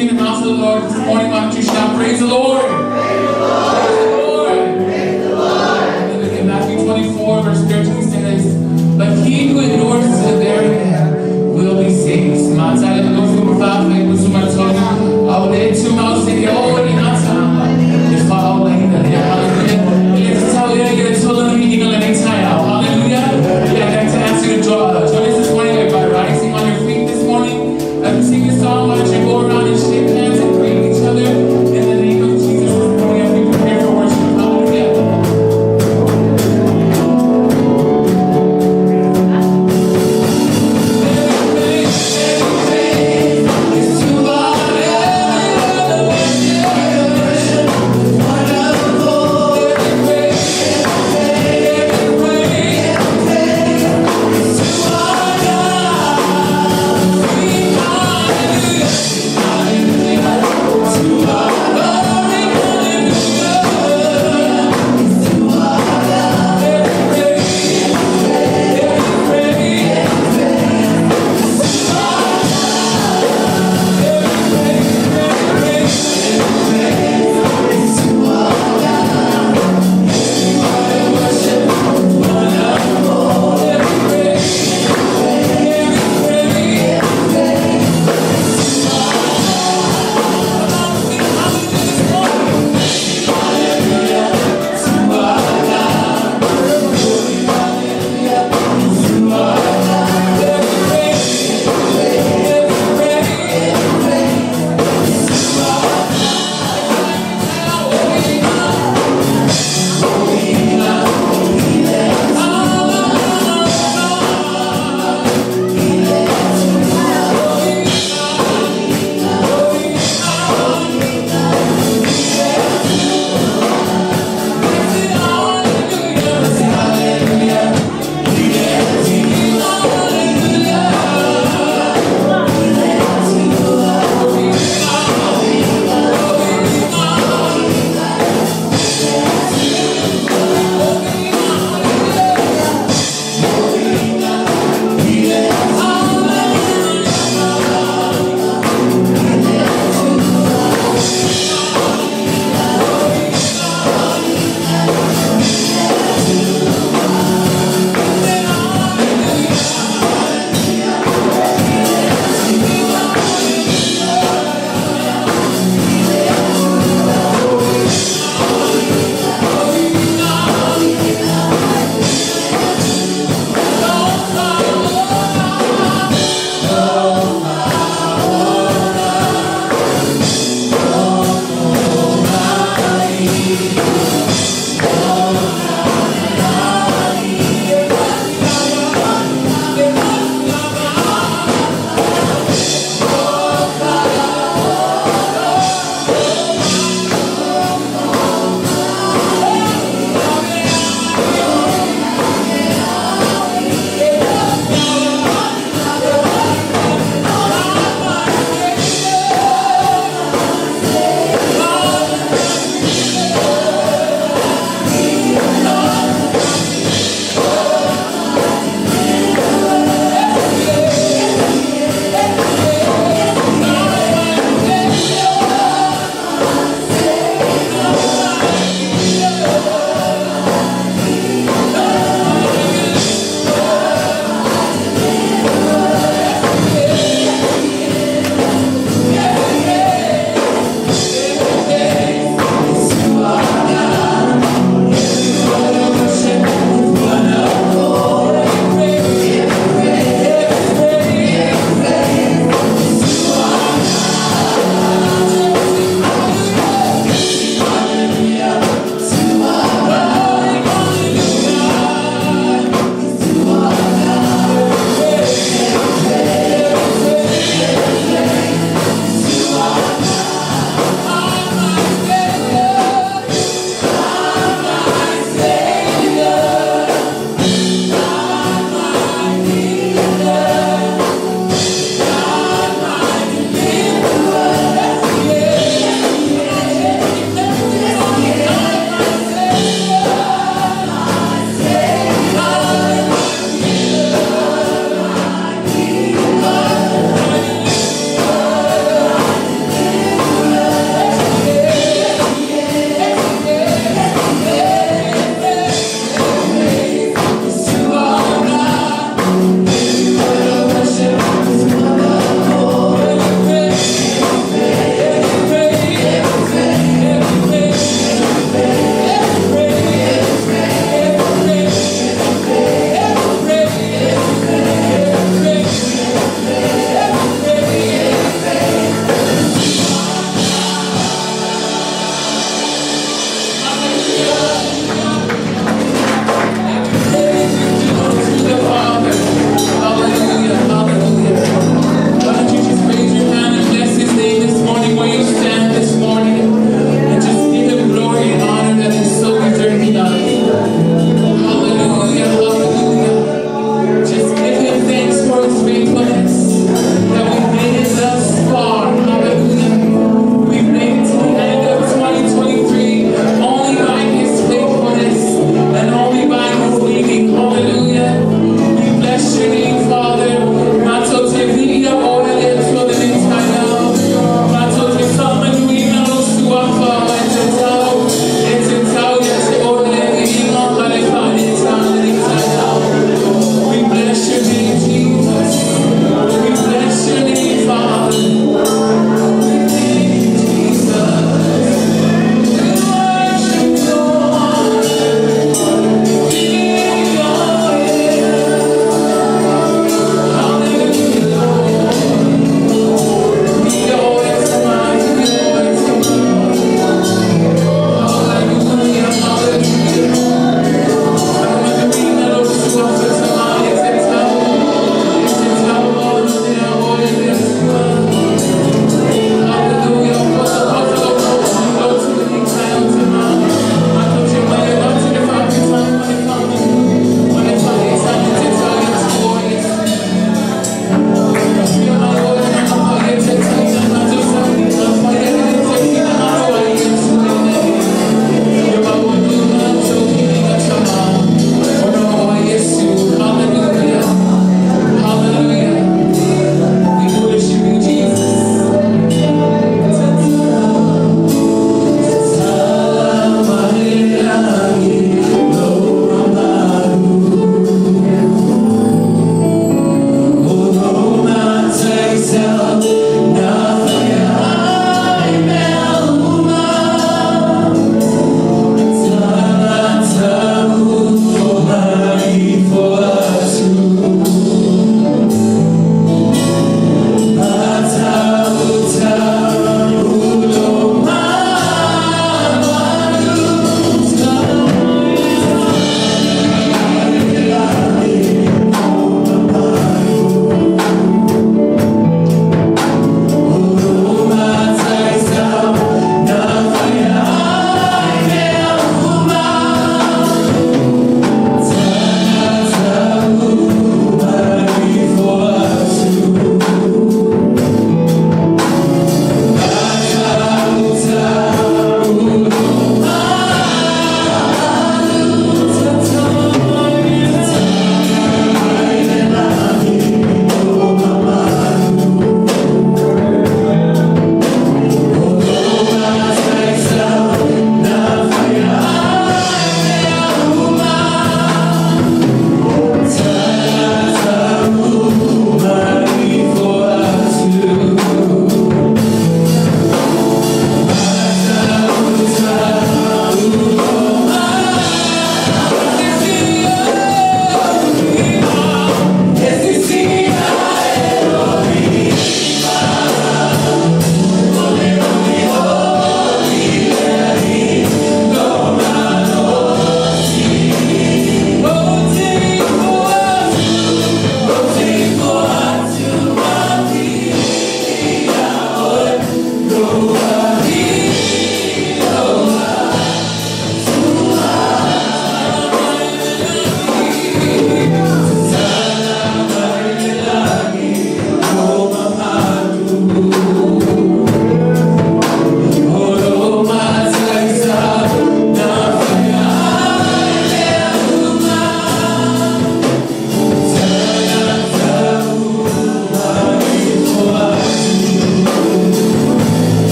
be in the house of the Lord this morning, why don't you shout, "Praise the Lord"? Praise the Lord. Praise the Lord. In Matthew 24, verse 13 says, "But he who endures to the very end will be saved." Hallelujah. Yeah, I'd like to ask you to join us this morning by rising on your feet this morning. As we sing this song, why don't you go around and shake hands and greet each other in the name of Jesus this morning as we prepare.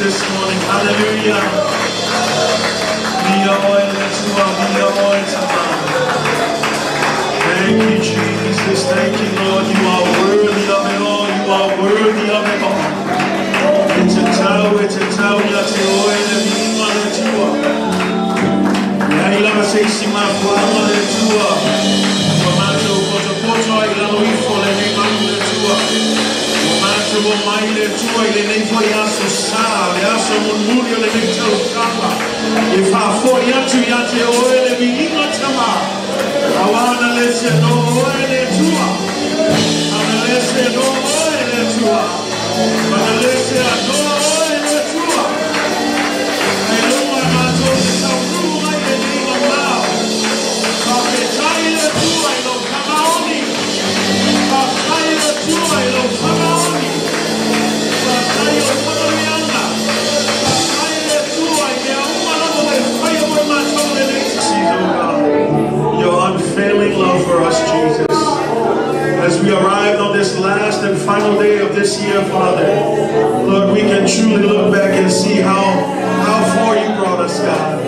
this morning. Hallelujah. Viia oe le Atua, viia oe Tama. Thank you, Jesus. Thank you, Lord. You are worthy of it all. You are worthy of it all. E tatau, e tatau ia te oe le viiga le Atua. E leai lava se isi mafuaaga le Atua. Ua matou potopoto ai i lalo ifo o lenei malu le Atua. Ua matou omai le Atua i lenei foi aso sa, le aso mulimuli o lenei tausaga. E faafoi atu ia te oe le viiga Tama. Auā na le se no oe le Atua. Ana le se no oe le Atua. Ana le se anoa oe le Atua. Ai lunga matou te taunuu mai lenei mamao. Faafetai le Atua i lou faamaoni. Faafetai le Atua i lou faamaoni. Faafetai i lou faamanuiaga. Faafetai le Atua i mea uma lava ua e faia mo i matou lenei. Oh God, your unfailing love for us, Jesus. As we arrived on this last and final day of this year, Father, Lord, we can truly look back and see how far you brought us, God.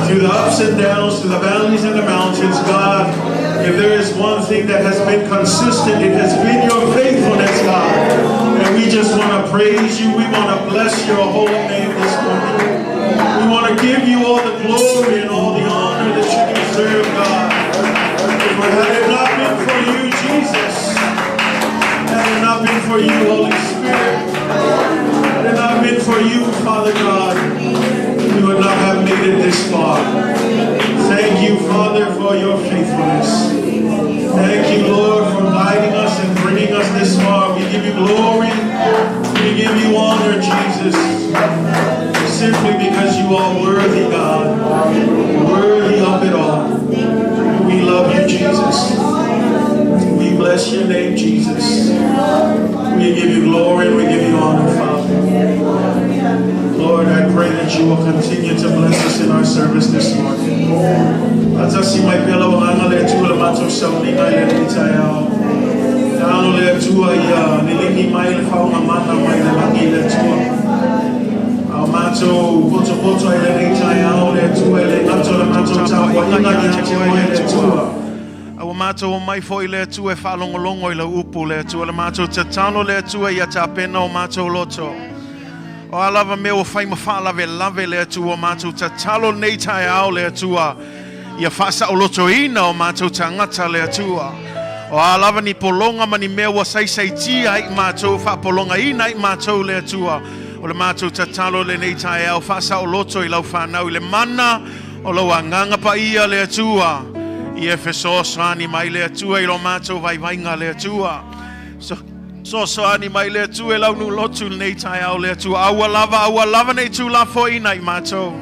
Through the ups and downs, through the valleys and the mountains, God, if there is one thing that has been consistent, it has been your faithfulness, God. And we just want to praise you. We want to bless your holy name this morning. We want to give you all the glory and all the honor that you deserve, God. For had it not been for you, Jesus, had it not been for you, Holy Spirit, had it not been for you, Father God, we would not have made it this far. Thank you, Father, for your faithfulness. Thank you, Lord, for guiding us and bringing us this far. We give you glory. We give you honor, Jesus, simply because you are worthy, God, worthy of it all. We love you, Jesus. We bless your name, Jesus. We give you glory and we give you honor, Father. Lord, I pray that you will continue to bless us in our service this morning. Faatasi mai pea lau Agaga le Atua i le matou sauniga i lenei taeao. Tatalo le Atua ia liligi mai le faogamana mai le lagi le Atua. A o matou potopoto ai lenei taeao le Atua e le gata o le matou tapuaiga ia te oe le Atua. A ua matou omai foi le Atua e faalogologo i lau upu le Atua. Le matou tatalo le Atua ia tapena o matou loto. O a lava mea ua fai ma faalavelave le Atua, o matou tatalo lenei taeao le Atua, ia faasaolotoina o matou tagata le Atua. O a lava ni pologa ma ni mea ua saisaitia ai i matou, faapologaina ai i matou le Atua. O le matou tatalo lenei taeao, faasaoloto i lau fanau i le mana o lau Agaga Paia le Atua. Ia fesoasoani mai le Atua i lo matou vaivaiga le Atua. Fesoasoani mai le Atua i lau nuulotu lenei taeao le Atua. Aua lava, aua lava nei tuulafoaina i matou.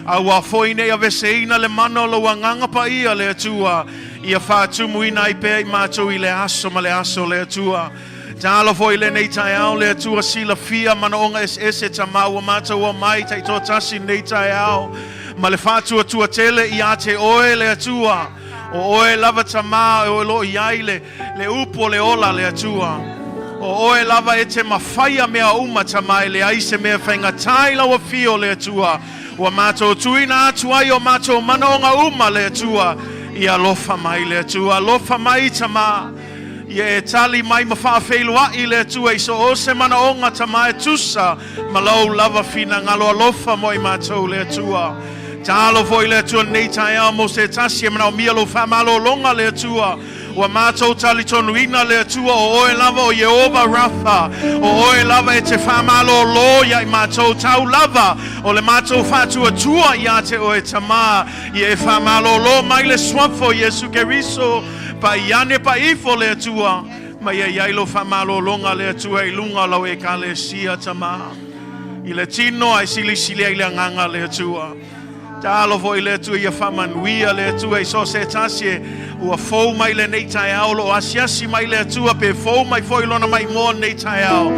Aua foi nei aveseina le mana o lou Agaga Paia le Atua. Ia faatumuina ai pea i matou i le aso ma le aso le Atua. Tatalo foi lenei taeao le Atua silafia manaoga eseese Tama ua matou omai taitoatasi lenei taeao. Ma le faatuatua tele ia te oe le Atua. O oe lava Tama o lo o i ai le upu o le ola le Atua. O oe lava e te mafaia mea uma Tama e leai se mea faigata i lau afio le Atua. Ua matou tuuina atu ai o matou manaoga uma le Atua. Ia alofa mai le Atua, alofa mai Tama. Ia e tali mai ma faafeiloai le Atua i so o se manaoga Tama e tusa ma lau lava finagalo alofa mo i matou le Atua. Tatalo foi le Atua lenei taeao mo se tasi e manaomia lou faamalologa le Atua. Ua matou talitonuina le Atua o oe lava o Ieova Rafa, o oe lava e te faamalolo ia i matou tau lava o le matou faatuatua ia te oe Tama. Ia e faamalolo mai le suafa o Iesu Keriso, pai ane pai ifo le Atua, ma ia i ai lou faamalologa le Atua i luga o lau Ekalesia Tama. I le tino ae silisili ai le agaga le Atua. Tatalo foi le Atua ia faamanuia le Atua i so o se tasi e ua fou mai lenei taeao, o lo o asiasi mai le Atua pe fou mai foi lona maimoa lenei taeao.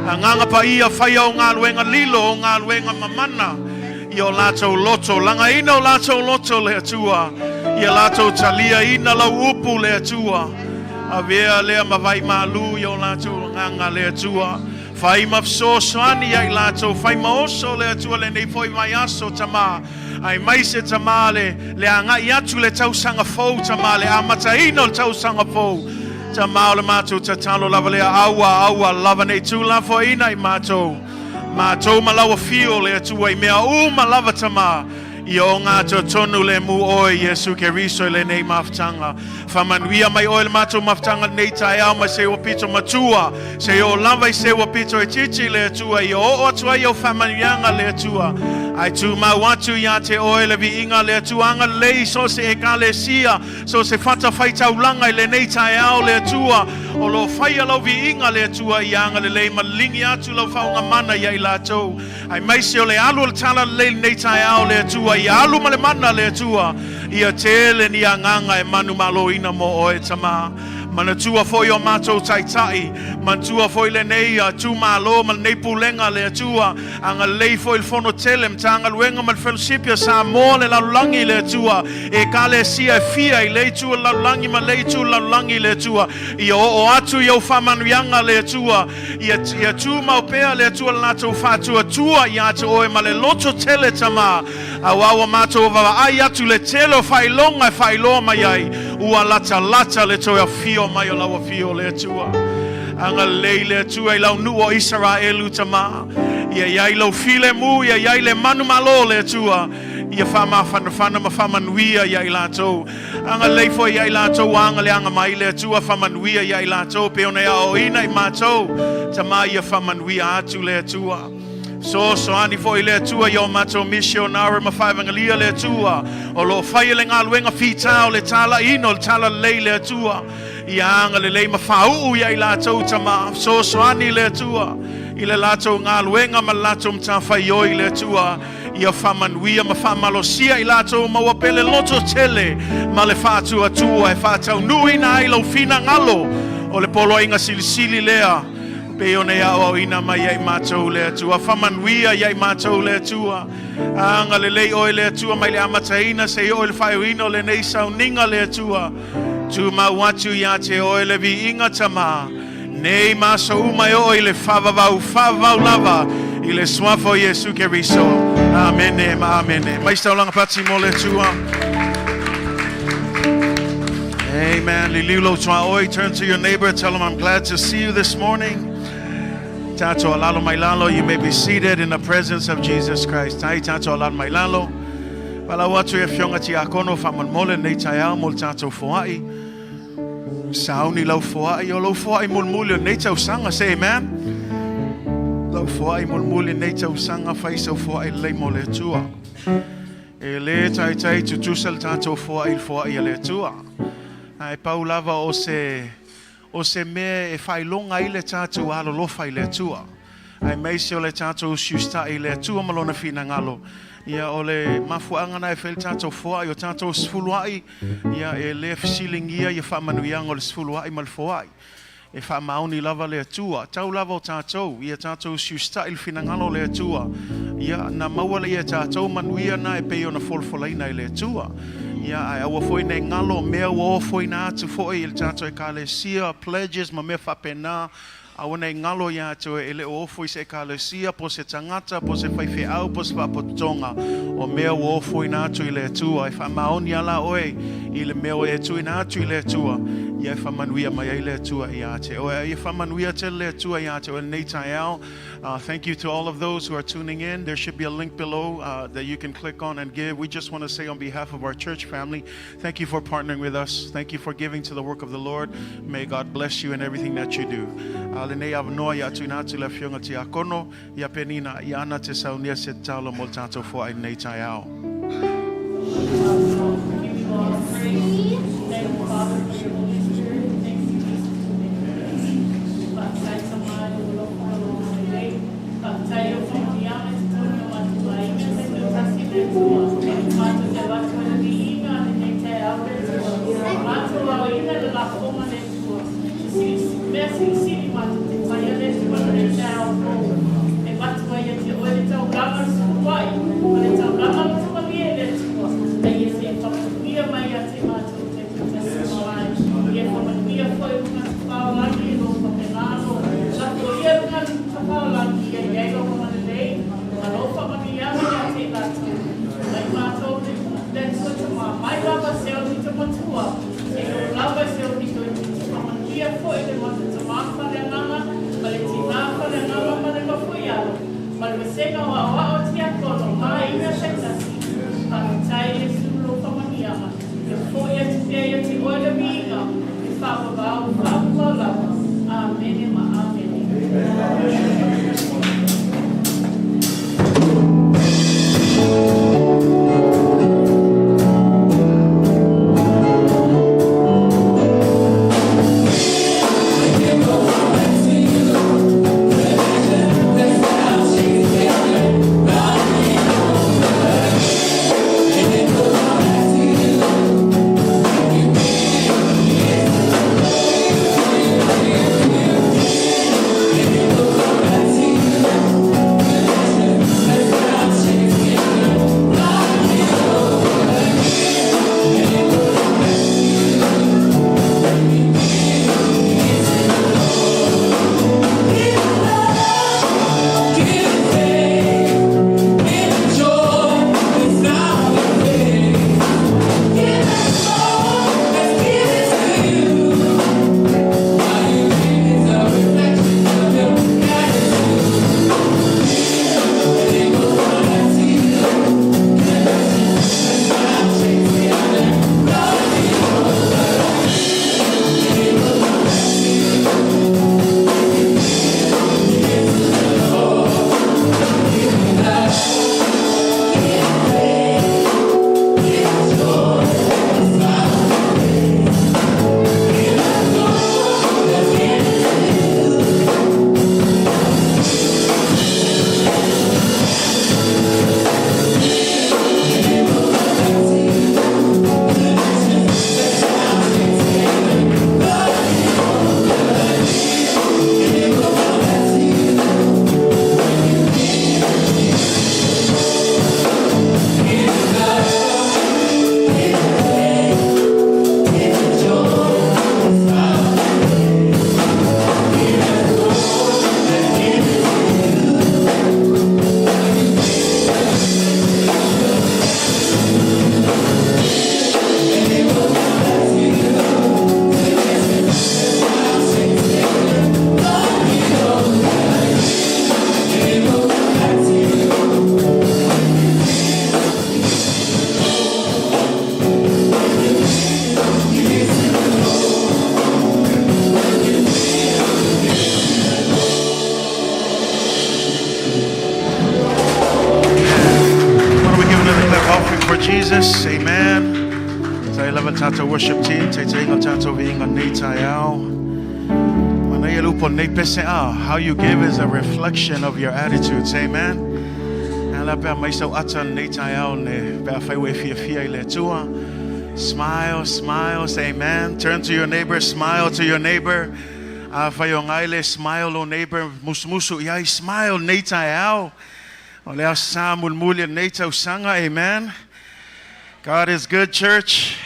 Agaga Paia, faia o galuega lilo, o galuega mamana i o latou loto, lagaina o latou loto le Atua, ia latou taliaina lau upu le Atua. Avea lea ma vai malu i o latou agaga le Atua. Fai ma fesoasoani ia i latou, fai ma oso le Atua lenei foi vaiaso, Tamā. Aemaise, Tamā, le, le agai atu le tausaga fou, Tamā, le amataina o le tausaga fou. Tamā, o le matou tatalo lava lea, aua, aua lava nei tuulafoaiina i matou, matou ma lau afio, le Atua, i mea uma lava, Tamā. Ia ogatotonu lemu oe, Iesu Keriso, i lenei mafutaga. Faamanuia mai oe i le matou mafutaga lenei taeao mai se ua pito matua, se oo lava i se ua pito itiiti, le Atua, ia oo atu ai au faamanuiaga, le Atua. Ae tumau atu ia te oe le viiga, le Atua, agalelei i so o se ekalesia, so o se fatafaitaulaga i lenei taeao, le Atua, o lo o faia lau viiga, le Atua, ia agalelei ma liligi atu lau faauuga ia i latou. Aemaise o le alu o le talalelei lenei taeao, le Atua, ia alu ma le mana, le Atua, ia tele ni agaga e manumaloina mo Oe, Tamā. Manatua foi o matou taitai, manatua foi lenei itumalo ma lenei pulega, le Atua, agalelei foi le fono tele, Matagaluega ma le Felosipi a Samoa, le lalolagi, le Atua, ekalesia e fia i lea itu o le lalolagi ma lea itu o le lalolagi, le Atua, ia oo atu i ou faamanuiaga, le Atua, Ia, ia tumau pea le Atua le latou faatuatua ia te oe ma le loto tele, Tamā, auā ua matou vaavaai atu le tele o faailoga e faailoa mai ai, ua latalata le toe afio mai o lau afio, le Atua. Agalelei le Atua i lau nuu o Isaraelu, Tamā. Ia i ai lou filemu, ia i ai le manumalo, le Atua. Ia faamafanafana ma faamanuia ia i latou. Agalelei foi ia i latou ua agaleaga mai, le Atua, faamanuia ia i latou pei ona e aoaoina i matou. Tamā, ia faamanuia atu le Atua. Fesoasoani foi le Atua i o matou misionare ma faevagelia, le Atua, o lo o faia le galuega fita o le talaiina o le talalelei, le Atua. Ia agalelei ma faauu ia i latou, Tamā. Fesoasoani le Atua i le latou galuega ma le latou matafaioi, le Atua. Ia faamanuia ma faamalosia i latou maua pea le loto tele ma le faatuatua e faataunuuina ai lou finagalo o le poloaiga silisili lea pei ona e aoaoina mai ia i matou, le Atua. Faamanuia ia i matou, le Atua. Agalelei oe, le Atua, mai le amataina seia oo i le faaiuina o lenei sauniga, le Atua. Tumau atu ia te oe le viiga, Tamā, nei ma aso uma e oo i le faavavau, faavavau lava, i le Suafa o Iesu Keriso. Amene ma amene. Mai se taulaga pati mo le Atua. Amen. Liliu lou tuaoi. Turn to your neighbor. Tell him, "I'm glad to see you this morning." Tatou alalo mai lalo. You may be seated in the presence of Jesus Christ. Tai tatou alalo mai lalo. Faalaau atu i afioga tiakono faamolemole lenei taeao mo le tatou foai. Sauni lau foai, o lau foai mulimuli o lenei tausaga. Say amen. Lau foai mulimuli lenei tausaga, fai sau foai lelei mo le Atua. E le taitai tutusa le tatou foai i le foai a le Atua. Ae pau lava o se o se mea e faailoga ai le tatou alolofa i le Atua, aemaise o le tatou usiusitai i le Atua ma Lona finagalo. Ia, o le mafuaaga na e fai le tatou foai, o tatou sefuluai, ia, e le fesiligia ia faamanuiaga o le sefuluai ma le foai. E faamaoni lava le Atua. Tau lava o tatou, ia tatou usiusitai i le finagalo o le Atua, ia, na maua lea e tatou manuia na e pei ona folafolaina e le Atua. Ia, ae aua foi ne i galo mea ua ofoina atu foi i le tatou ekalesia, pledges ma mea faapena, aua ne i galo ia te oe e le o ofo i se ekalesia, po o se tagata, po o se faifeau, po o se faapotopotoga, o mea ua ofoina atu i le Atua. E faamaoni lava la oe i le mea ua e tuuina atu i le Atua, ia e faamanuia mai ai le Atua ia te oe. A ia faamanuia tele le Atua ia te oe lenei taeao. Thank you to all of those who are tuning in. There should be a link below that you can click on and give. We just want to say on behalf of our church family, thank you for partnering with us. Thank you for giving to the work of the Lord. May God bless you in everything that you do. Lenei avanoa ia tuuina atu le afioga tiakono ia Penina ia ana te saunia se tatalo mo le tatou foai lenei taeao. Give you all praise. Thank you, Father, for your Holy Spirit. Thank you, Jesus, for making peace. Faafetai Tamā i lou alofa ma lou agalelei. Faafetai i ou faamanuiaga i totonu o matou aiga taitoatasi le Atua. Matou te avatu ai le viiga lenei taeao le Atua. Matou aoina le lafoga le Atua. Se mea silisili matou te faia le Atua lenei taeao fou. E avatu ai ia te Oe le taulaga o le sefuluai ma le taulaga o le tomalie le Atua. A ia se i faamanuia mai ia te matou taitoatasi malae. Ia faamanuia foi luga o lagi e lou faapena lo. Lafo ia luga. Tātou worship team, te te inga tātou viinga nei tai ao. Manaia le upu o lenei pese a. How you give is a reflection of your attitudes. Amen. Ala pea mai sau ata nei tai ao ne pea whai ue fia fia i le tua. Smile, smile, say amen. Turn to your neighbor, smile to your neighbor. A whai o ngai smile lo neighbor. Musumusu iai, smile nei tai ao. O le aso sa mulimuli o lenei tausaga, amen. God is good, church.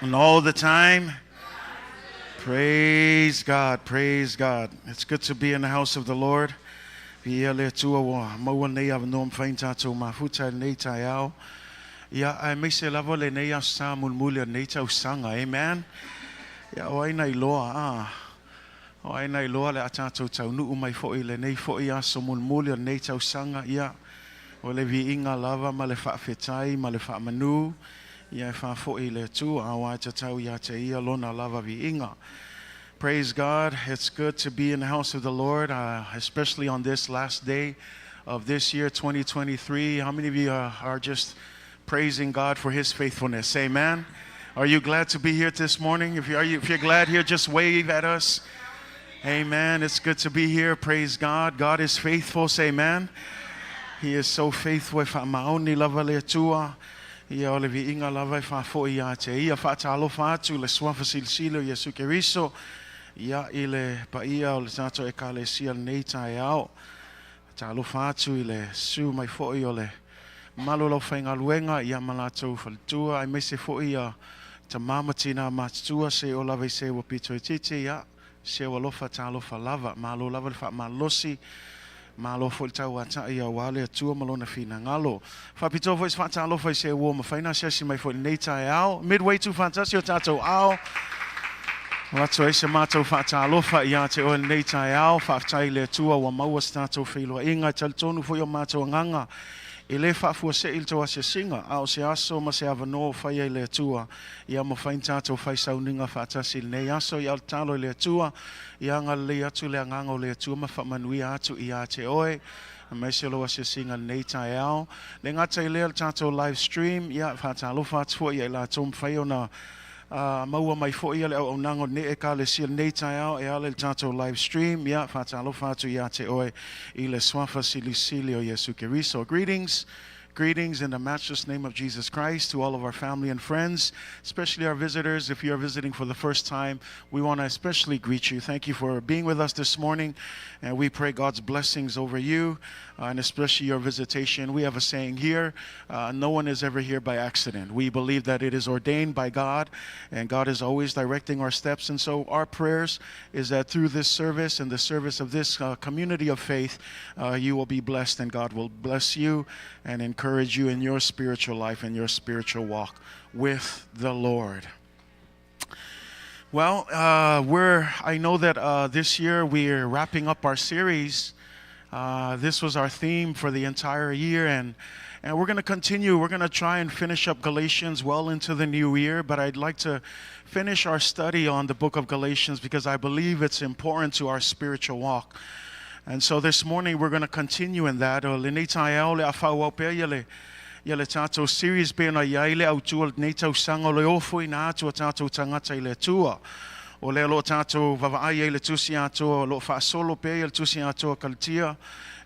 And all the time. Praise God, praise God. It's good to be in the house of the Lord. Viia le Atua ua maua lenei avanoa e mafai ona tatou mafuta i lenei taeao. Ia, aemaise lava lenei aso sa mulimuli o lenei tausaga, amen. Ia, o ai na iloa, a. O ai na iloa le a tatou taunuu mai foi i lenei foi aso mulimuli o lenei tausaga, ia, o le viiga lava ma le faafetai ma le faamanu, ia e faafoi i le Atua, aua e tatau ia te ia lona lava viiga. Praise God. It's good to be in the house of the Lord, especially on this last day of this year, 2023. How many of you are just praising God for His faithfulness? Amen. Are you glad to be here this morning? If you're glad here, just wave at us. Amen. It's good to be here. Praise God. God is faithful. Say amen. He is so faithful. E faamaoni lava le Atua. Ia o le viiga lava e faafoi ia te ia. Faatalofa atu le suafa silisili o Iesu Keriso. Ia i le paia o le tatou ekalesia lenei taeao. Talofa atu i le susu mai foi o le mamalu o le aufaigaluega ia ma latou faletua aemaise foi ia tama ma tina matutua se o lava i se ua pito i titi ia se o alofa talofa lava. Malo lava le faamalosi. Malo foi le tauata'i aua le Atua ma lona finagalo. Faapitoa foi se faatalofa i se ua mafai ona asiasi mai foi i lenei taeao. Midway tuufaatasi o tatou ao. O atu ai se matou faatalofa ia te oe lenei taeao. Faafetai i le Atua ua maua se tatou feiloaiga. E talitonu foi o matou agaga e le faafuasei le tou asiasiga, a o se aso ma se avanoa ua faia i le Atua ia mafai ona tatou fai sauniga faatasi i lenei aso. Ia o le tatalo i le Atua, ia agalelei atu le agaga o le Atua ma faamanuia atu ia te oe, aemaise o lou asiasiga i lenei taeao. Le gata i lea le tatou live stream, ia faatalofa atu foi ia i latou mafai ona maua mai foi ia le auaunaga o lenei ekalesia lenei taeao e ala i le tatou live stream. Ia faatalofa atu ia te oe i le suafa silisili o Iesu Keriso. Greetings. Greetings in the matchless name of Jesus Christ to all of our family and friends, especially our visitors. If you are visiting for the first time, we want to especially greet you. Thank you for being with us this morning, and we pray God's blessings over you, and especially your visitation. We have a saying here, no one is ever here by accident. We believe that it is ordained by God, and God is always directing our steps. And so our prayers is that through this service and the service of this community of faith, you will be blessed and God will bless you and encourage you in your spiritual life and your spiritual walk with the Lord. Well, I know that this year we're wrapping up our series. This was our theme for the entire year, and we're going to continue. We're going to try and finish up Galatians well into the new year, but I'd like to finish our study on the book of Galatians because I believe it's important to our spiritual walk. And so this morning we're going to continue in that. O lenei taeao le a faaauau pea ia le ia le tatou series pei ona i ai le autu o lenei tausaga o le ofoina atu o tatou tagata i le Atua. O lea o lo o tatou vaavaai ai i le tusi atoa o lo o faasolo pea ia le tusi atoa Kalatia.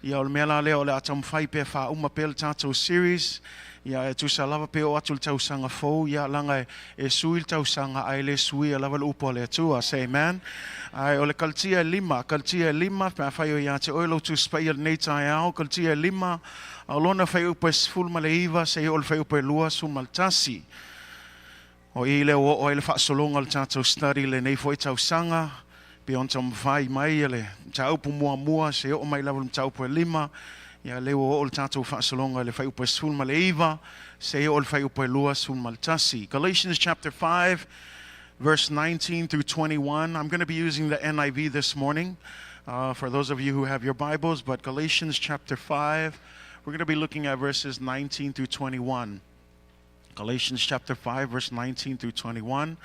Ia o le mea la lea o le a taumafai pea faauma pea le tatou series. Ia e tusa lava pe oo atu le tausaga fou, ia laga e sui le tausaga ae le suia lava le upu a le Atua. Say amen. Ae o le Kalatia e lima, Kalatia e lima, pe afai o ia te oe lou Tusi Paia i lenei taeao, Kalatia e lima, a o lona fuaiupu e 19 seia oo i le fuaiupu e 21. O i lea ua oo ai le faasologa o le tatou study i lenei foi tausaga, pei ona taumafai mai le mataupu muamua seia oo mai lava i le mataupu e lima, ia lea ua oo le tatou faasologa i le fuaiupu e 19 seia oo i le fuaiupu e 21. Galatians chapter 5 verse 19 through 21. I'm going to be using the NIV this morning for those of you who have your Bibles, but Galatians chapter 5, we're going to be looking at verses 19 through 21. Galatians chapter 5, verse 19 through 21.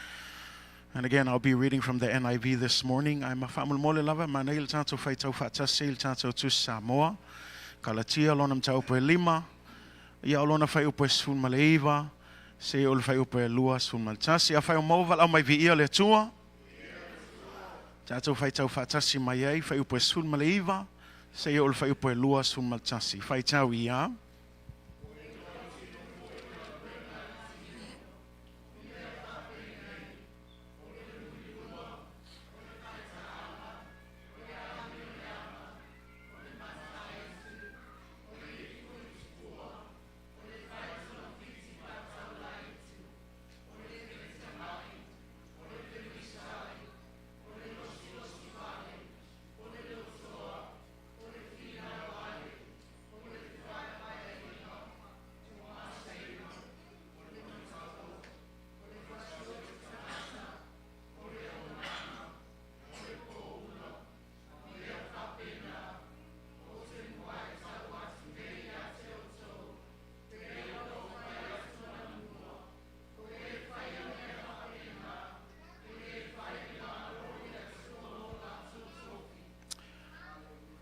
And again, I'll be reading from the NIV this morning. Ae faamolemole lava, manaia le tatou faitau faatasi i le tatou Tusi Samoa. Kalatia lona mataupu e lima, ia o lona fuaiupu e 19, Seia oo i le fuaiupu e 21. Afai o maua valaau mai viia le Atua. Tatou faitau faatasi mai ai fuaiupu e 19 seia oo i le fuaiupu e 21. Faitau ia.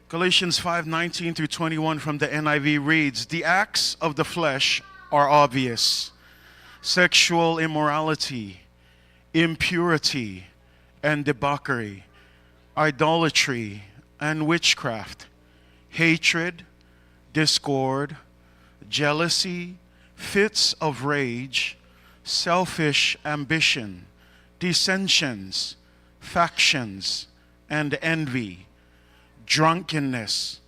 Galatians 5:19 through 21 from the NIV reads, "The acts of the flesh are obvious: sexual immorality, impurity, and debauchery, idolatry and witchcraft, hatred, discord, jealousy, fits of rage, selfish ambition, dissensions, factions, and envy, drunkenness,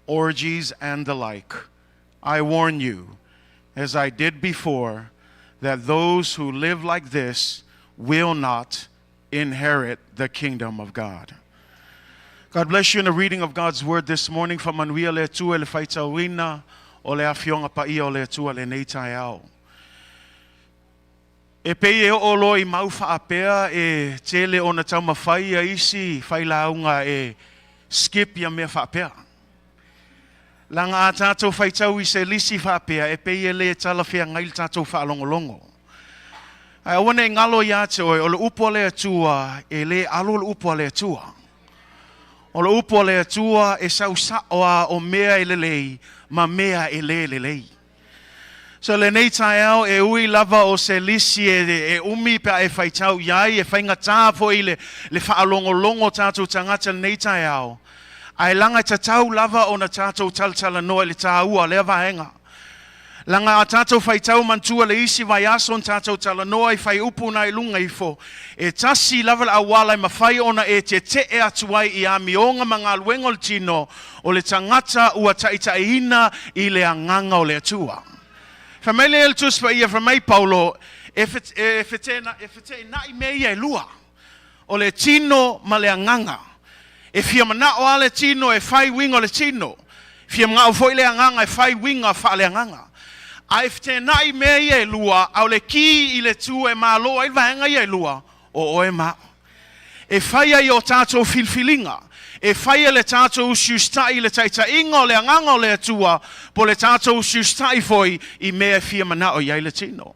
orgies, and the like. I warn you, as I did before, that those who live like this will not inherit the kingdom of God." God bless you in the reading of God's word this morning. Faamanuia le Atua i le faitauina o le Afioga Paia o le Atua lenei taeao. E pei e oo loa i mau faapea e tele ona taumafai ia isi failauga e skip ia mea faapea. Leaga a tatou faitau i se lisi faapea e pei e le talafeagai le tatou faalogologo. Ae aua ne i galo ia te oe, o le upu a le Atua e le alo le upu a le Atua. O le upu a le Atua e sau sao a o mea e lelei ma mea e le lelei. So lenei taeao e ui lava o se lisi e umi pe a e faitau i ai, e faigata foi le faalogologo o tatou tagata lenei taeao, ae laga e tatau lava ona tatou talatalanoa i le taua o lea vaega. Laga a tatou faitau manatua le isi vaiaso na tatou talanoa i fuaiupu na i luga ifo, e tasi lava le auala e mafai ona e tete'e atu ai i amioga ma galuega o le tino, o le tagata ua taitaiina i le agaga o le Atua. Fai mai le Tusi Paia, fai mai Paulo, e feteenai mea ia e lua, o le tino ma le agaga. E fia manao lava le tino e fai uiga o le tino, fia manao foi le agaga e fai uiga faaleagaga. Ae feteenai mea ia e lua, a o le ki i le tu e malo ai vaega ia e lua, o oe ma au. E fai ai o tatou filifiliga, e fai e le tatou usiusita'i i le taitaiga o le agaga o le Atua, po o le tatou usiusita'i foi i mea e fia manao i ai le tino.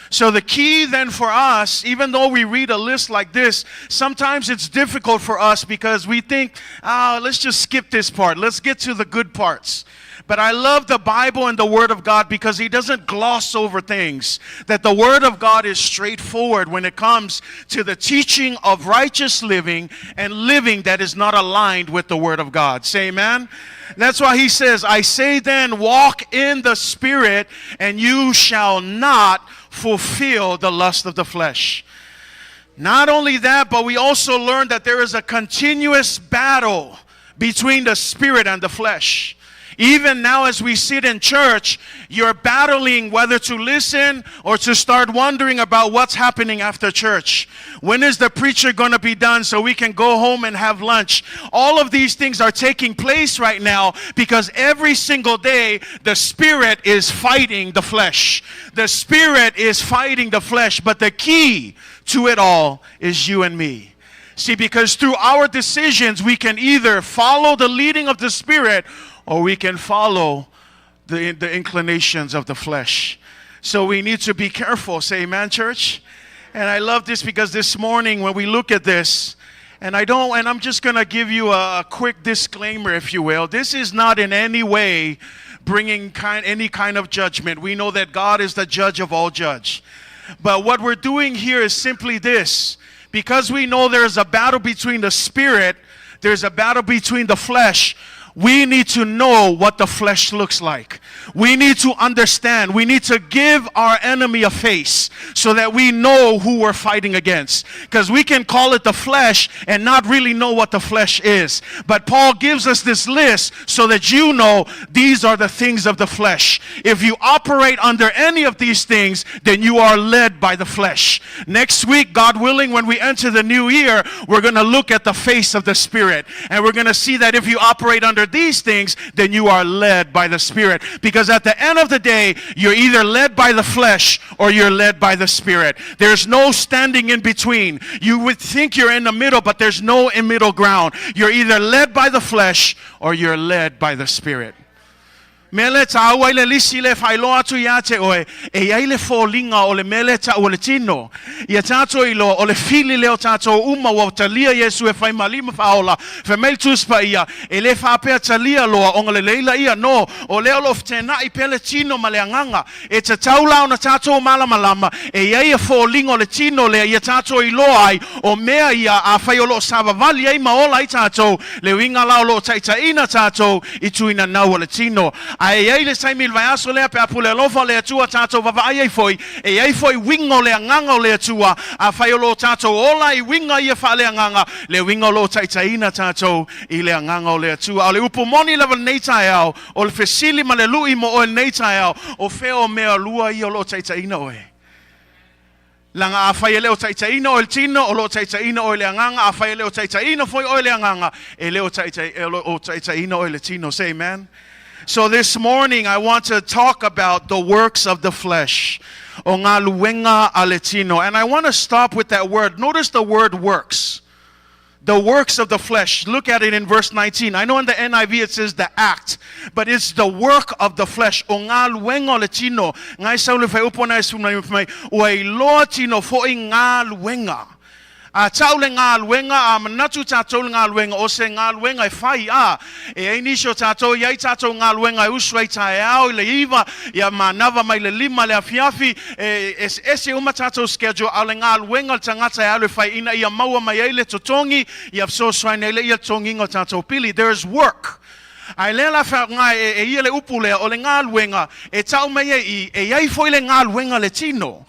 So the key then for us, even though we read a list like this, sometimes it's difficult for us because we think, "Ah, oh, let's just skip this part. Let's get to the good parts." But I love the Bible and the Word of God because He doesn't gloss over things. That the Word of God is straightforward when it comes to the teaching of righteous living and living that is not aligned with the Word of God. Say amen. That's why He says, "I say then, walk in the Spirit, and you shall not fulfill the lust of the flesh." Not only that, but we also learn that there is a continuous battle between the spirit and the flesh. Even now, as we sit in church, you're battling whether to listen or to start wondering about what's happening after church. When is the preacher going to be done so we can go home and have lunch? All of these things are taking place right now because every single day the spirit is fighting the flesh. The spirit is fighting the flesh, but the key to it all is you and me. See, because through our decisions, we can either follow the leading of the Spirit or we can follow the inclinations of the flesh. So we need to be careful. Say amen, church. And I love this because this morning when we look at this, and I don't, and I'm just going to give you a quick disclaimer, if you will. This is not in any way bringing kind, any kind of judgment. We know that God is the judge of all judge. But what we're doing here is simply this. Because we know there's a battle between the spirit, there's a battle between the flesh, we need to know what the flesh looks like. We need to understand. We need to give our enemy a face so that we know who we're fighting against. Because we can call it the flesh and not really know what the flesh is. But Paul gives us this list so that you know these are the things of the flesh. If you operate under any of these things, then you are led by the flesh. Next week, God willing, when we enter the new year, we're going to look at the face of the Spirit. And we're going to see that if you operate under these things, then you are led by the Spirit. Because at the end of the day, you're either led by the flesh or you're led by the Spirit. There's no standing in between. You would think you're in the middle, but there's no in middle ground. You're either led by the flesh or you're led by the Spirit. Mea lea e tāua ai le lisi lea e faailoa atu iā te oe, e i ai le foliga o le mea lea e ta'u o le tino. Ia tātou iloa, o le fili lea o tātou uma ua talia Iesu e fai ma Alii ma Faaola, fai mai le Tusi Paia, e le faapea talia loa ona lelei laia, no, o lea o lo o fetena'i pea le tino ma le agaga. E tatau la ona tātou malamalama, e i ai a foliga o le tino lea ia tātou iloa ai, o mea ia afai o lo o savavali ai ma ola ai tātou, le uiga la o lo o taitaiina tātou i tuina nau o le tino. Ae i ai le taimi i le vaiaso lea pe a pule alofa le Atua tātou vavaai ai foi, e i ai foi uiga o le agaga o le Atua, afai o lo o tātou ola i uiga ia faaleagaga, le uiga o lo o taitaiina tātou i le agaga o le Atua. A o le upu moni lava lenei taeao, o le fesili ma le lu'i mo oe lenei taeao, o fea o mea lua ia o lo o taitaiina oe? Leaga afai e le o taitaiina oe i le tino, o lo o taitaiina oe i le agaga, afai e le o taitaiina foi oe i le agaga, e le o taitai, e lo o taitaiina oe i le tino. Say amen. So this morning I want to talk about the works of the flesh. O galuega a le tino. And I want to stop with that word. Notice the word works. The works of the flesh. Look at it in verse 19. I know in the NIV it says the act, but it's the work of the flesh. O galuega o le tino. Ngai sau le whaiupo nai su mai mai. Ua iloa tino fo'i galuega. A ta'u le galuega, a manatu tātou le galuega, o se galuega e fai a. E ai nisi o tātou, i ai tātou galuega e usu ai taeao i le 9, ia manava mai le 5 le afiafi, e eseese uma tātou schedule, a o le galuega o le tagata e alu e fai ina ia maua mai ai le totogi, ia fesoasoani ai le ia totogiga o tātou pili. There is work. Ae lea la whaonga e, e ia le upu lea o le galuega e ta'u mai ai i, e i ai foi le galuega le tino.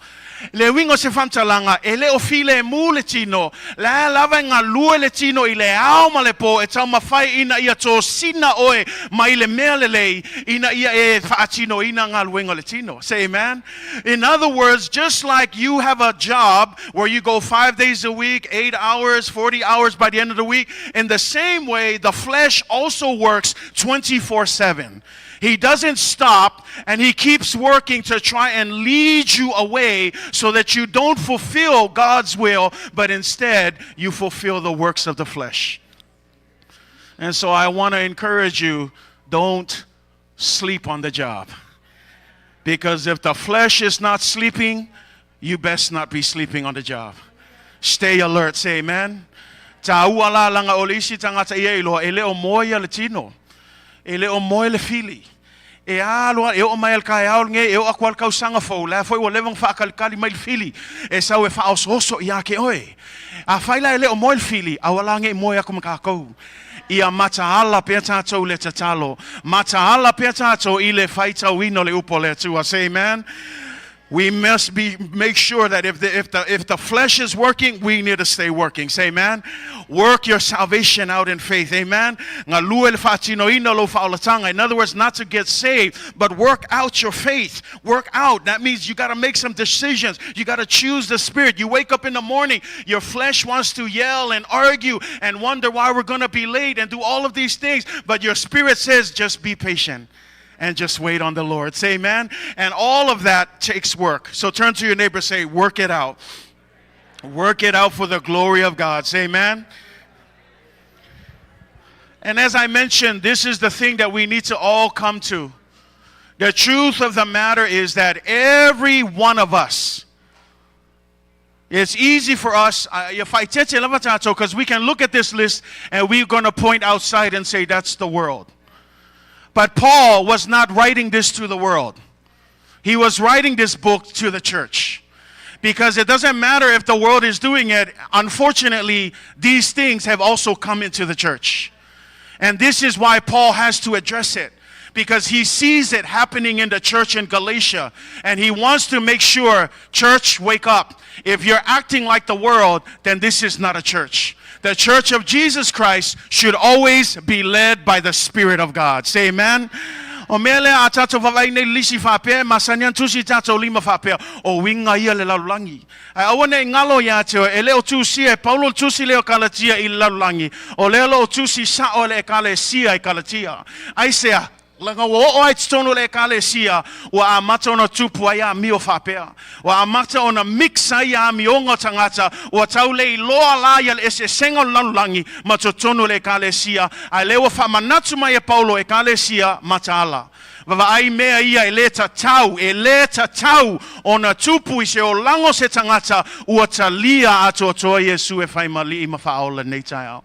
Le uiga o se faamatalaga, e le o filemu le tino, la lava e galue le tino i le ao ma le po e taumafai ina ia tosina oe mai le mea lelei ina ia e faatinoina galuega o le tino. Say amen. In other words, just like you have a job where you go 5 days a week, 8 hours, 40 hours by the end of the week, in the same way, the flesh also works 24/7. He doesn't stop and he keeps working to try and lead you away so that you don't fulfill God's will, but instead you fulfill the works of the flesh. And so I want to encourage you, don't sleep on the job. Because if the flesh is not sleeping, you best not be sleeping on the job. Stay alert, say amen. Tāua la langa o le isi tagata ia iloa, e le o moe ia le tino. E le o moe le fili. E alu a, e oo mai a le taeao lenei, e oo atu a le tausaga fou, la foi ua leva ona faakalikali mai le fili, e sau e faaosooso ia te oe. Afai la e le o moe le fili, aua la nei moe atu ma tatou. Ia mataala pea tātou i le tatalo. Mataala pea tātou i le faitauina o le upu o le Atua. Say amen. We must be make sure that if the if the if the flesh is working, we need to stay working. Say amen. Work your salvation out in faith. Amen. Galue le faatinoina o lou faaolataga. In other words, not to get saved, but work out your faith. Work out. That means you got to make some decisions. You got to choose the Spirit. You wake up in the morning, your flesh wants to yell and argue and wonder why we're going to be late and do all of these things, but your spirit says, just be patient and just wait on the Lord. Say amen. And all of that takes work. So turn to your neighbor, say, work it out. Work it out for the glory of God. Say amen. And as I mentioned, this is the thing that we need to all come to. The truth of the matter is that every one of us, it's easy for us, because we can look at this list and we're going to point outside and say, that's the world. But Paul was not writing this to the world. He was writing this book to the church. Because it doesn't matter if the world is doing it, unfortunately, these things have also come into the church. And this is why Paul has to address it. Because he sees it happening in the church in Galatia. And he wants to make sure, church, wake up. If you're acting like the world, then this is not a church. The church of Jesus Christ should always be led by the Spirit of God. Say amen. O mea lea a tātou vaavaai nei lisi faapea e masani ana tusi i tātou lima faapea, o uiga ia le lalolagi. Ae aua ne i galo iā te oe, e le o tusia e Paulo le tusi lea o Kalatia i le lalolagi, o lea o lo o tusi sao e le Ekalesia i Kalatia. Aisea? Leaga ua oo ai totonu o le Ekalesia, ua amata ona tupu ai amio faapea. Ua amata ona mix ai amioga o tagata, ua tau le iloa la ia le eseesega o le lalolagi ma totonu o le Ekalesia, a lea ua faamanatu mai e Paulo, Ekalesia, mataala. Vaavaai mea ia e lē tatau, e lē tatau ona tupu i se olaga o se tagata ua talia atoatoa Iesu e fai ma Alii ma Faaola lenei taeao.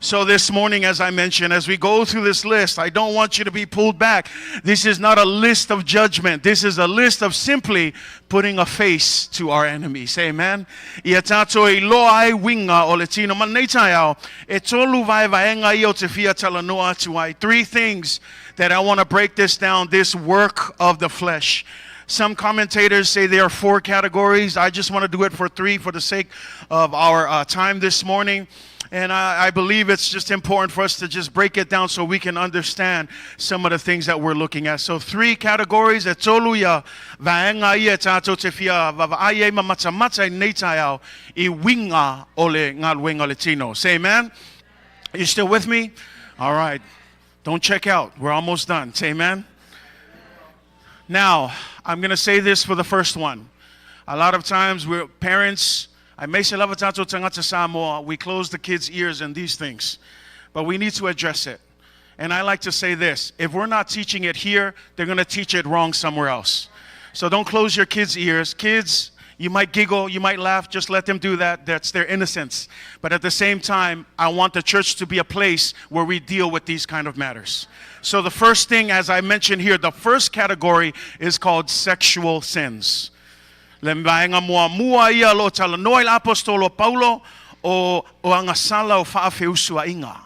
So this morning, as I mentioned, as we go through this list, I don't want you to be pulled back. This is not a list of judgment. This is a list of simply putting a face to our enemy. Say amen. Ia tātou e iloa ai uiga o le tino. Ma lenei taeao, e tolu vaevaega ia ou te fia talanoa atu ai. Three things that I want to break this down, this work of the flesh. Some commentators say there are four categories. I just want to do it for three for the sake of our time this morning. And I believe it's just important for us to just break it down so we can understand some of the things that we're looking at. So three categories, e tolu ia vaega ia tātou te fia vaavaai ai ma matamata i nei taeao i uiga o le galuega o le tino. Say amen. You still with me? All right. Don't check out. We're almost done. Say amen. Now, I'm going to say this for the first one. A lot of times we're parents, aemaise lava tātou tagata Samoa, we close the kids' ears in these things. But we need to address it. And I like to say this, if we're not teaching it here, they're going to teach it wrong somewhere else. So don't close your kids' ears. Kids, you might giggle, you might laugh, just let them do that. That's their innocence. But at the same time, I want the church to be a place where we deal with these kind of matters. So the first thing, as I mentioned here, the first category is called sexual sins. Le vaega muamua ia o lo o talanoa i le aposetolo Paulo o o agasala o faafeusuaiga.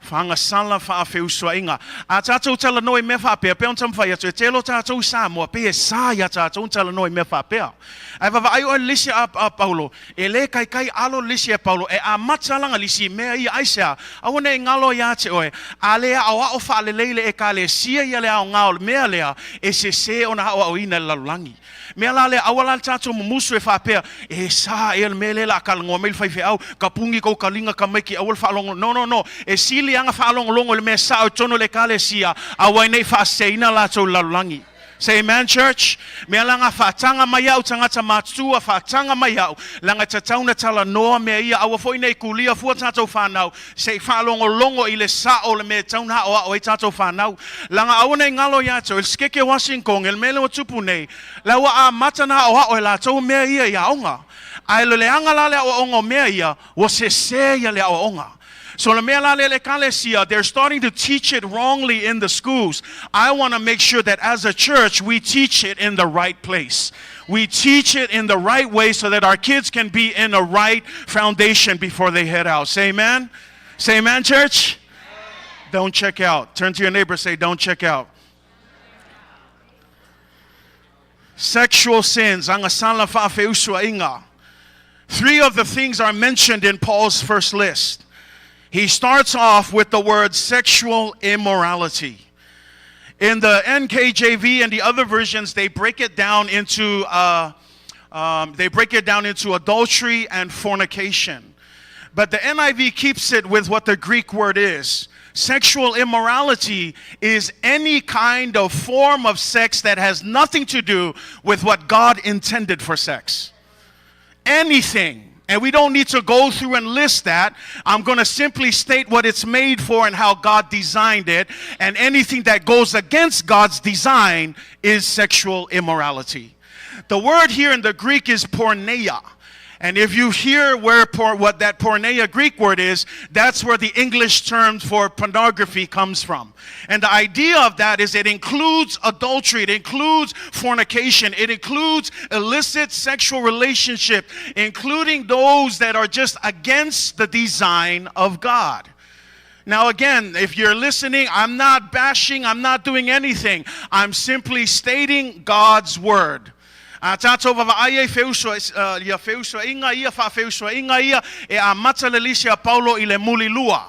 Whangasala faafeusuaiga. A tātou talanoa i mea faapea, pei ona taumafai atu, e tele o tātou i Samoa, pei e sa iā tātou ona talanoa i mea faapea. Ae vaavaai oe i le lisi a, a Paulo, e lē kaikai alo le lisi a Paulo, e amata lana lisi i mea ia, aisea? Aua ne i galo iā te oe, a lē aʻoaʻo faalelei le Ekalesia ia le aoga o le mea lea, e sesē ona aʻoaʻoina e le lalolagi. Mea la lea, aua la le tātou mumusu e faapea, e sa ea le mea lea o le a talanoa mai le faifeau, ka puni kou kaliga tamaiti aua le faalogologo. No, no, no. E sili ana faalogologo i le mea sao i totonu o le Ekalesia, aua ai ne i faaseseina latou i le lalolagi. Say amen, church. Mea la nga faataga mai au tagata matutua, faataga mai au, leaga e tatau ona talanoa mea ia, aua foi ne i kulia fua tātou whanau, se i faalogologo i le sao o le mea e tatau ona aʻoaʻo ai tātou whanau. Leaga aua ne i galo iā te oe, le sekeke o Washington, le mea lea ua tupu nei, la ua amata ona aʻoaʻo e latou mea ia i aoga. Ae le leaga la le aʻoaʻoga o mea ia, ua sesē ia le aʻoaʻoga. So le mea la lea le Ekalesia, they're starting to teach it wrongly in the schools. I want to make sure that as a church, we teach it in the right place. We teach it in the right way so that our kids can be in a right foundation before they head out. Say amen. Say amen, church. Don't check out. Turn to your neighbor, say, don't check out. Sexual sins, agasala faafeusuaiga. Three of the things are mentioned in Paul's first list. He starts off with the word sexual immorality. In the NKJV and the other versions, they break it down into they break it down into adultery and fornication. But the NIV keeps it with what the Greek word is. Sexual immorality is any kind of form of sex that has nothing to do with what God intended for sex. Anything. And we don't need to go through and list that. I'm going to simply state what it's made for and how God designed it. And anything that goes against God's design is sexual immorality. The word here in the Greek is porneia. And if you hear where por, what that porneia Greek word is, that's where the English term for pornography comes from. And the idea of that is it includes adultery, it includes fornication, it includes illicit sexual relationship, including those that are just against the design of God. Now, again, if you're listening, I'm not bashing, I'm not doing anything. I'm simply stating God's word. A tātou vavaai ai ia feusoaiga ia faafeusoaiga ia e amata le lisi a Paulo i le mulilua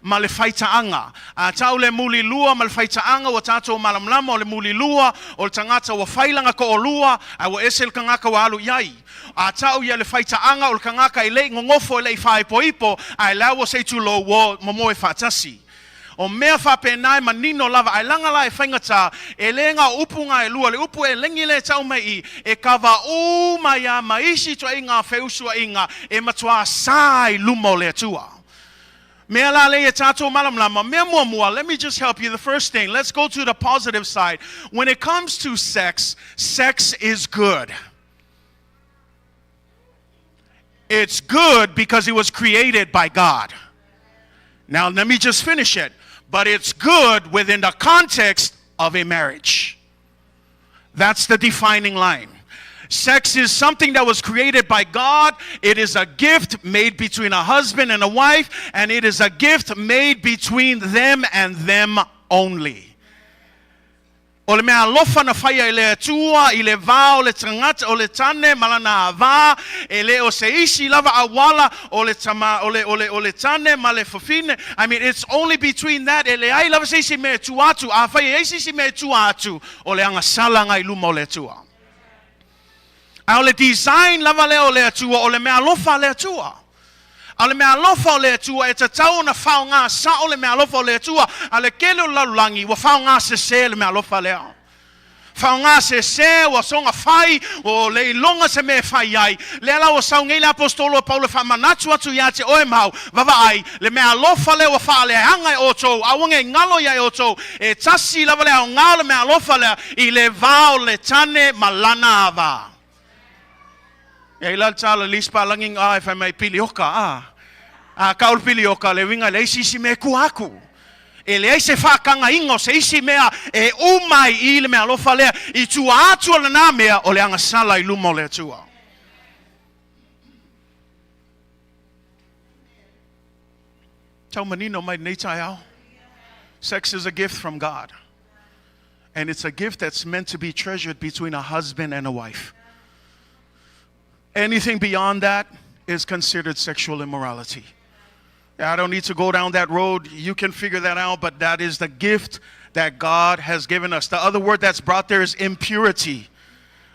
ma le faitaaga. A tau le mulilua ma le faitaaga ua tātou malamalama o le mulilua o le tagata ua fai lana toalua ae ua ese le tagata ua alu i ai. A tau ia le faitaaga o le tagata e le i nonofo e le i faaipoipo ae la ua se i tulou ua momoe faatasi. O mea faapena e manino lava ae laga la e faigata e le na o upu na e lua le upu e legi le tau mai i e kava uma ia ma isi ituaiga feusuaiga e matuā sa i luma o le Atua. Mea la lea e tātou malamalama, mea muamua, let me just help you. The first thing, let's go to the positive side. When it comes to sex, sex is good. It's good because it was created by God. Now, let me just finish it. But it's good within the context of a marriage. That's the defining line. Sex is something that was created by God. It is a gift made between a husband and a wife, and it is a gift made between them and them only. O le mea alofa na faia e le Atua i le va o le tagata o le tane ma lana avā, e le o se isi lava auala o le tama o le o le o le tane ma le fafine. I mean, it's only between that e leai lava se isi mea e tua atu. Afai e i ai se isi mea e tua atu, o le agasala i luma o le Atua. A o le design lava lea o le Atua, o le mea alofa a le Atua. A o le mea alofa o le Atua e tatau ona faaaoga sao le mea alofa o le Atua, a le tele o le lalolagi ua faaaoga sesē le mea alofa lea. Faaaoga sesē ua soga fai, ua le iloga se mea e fai ai. Lea la ua sau nei le aposetolo o Paulo e faamanatu atu ia te oe ma au, Vavaai, le mea alofa lea ua faaleaga e outou, aua ne i galo ia e outou, e tasi lava le aoga o le mea alofa lea i le va o le tane ma lana avā. E ai la le tala le isi palagi a e fai mai pilioka a. A ka o le pilioka le uiga e leai se isi mea e kua aku. E leai se faakagaiga o se isi mea e uma ai i le mea alofa lea i tua atu o lena mea o le agasala i luma o le Atua. Tau manino mai lenei taeao. Sex is a gift from God. And it's a gift that's meant to be treasured between a husband and a wife. Anything beyond that is considered sexual immorality. I don't need to go down that road. You can figure that out, but that is the gift that God has given us. The other word that's brought there is impurity.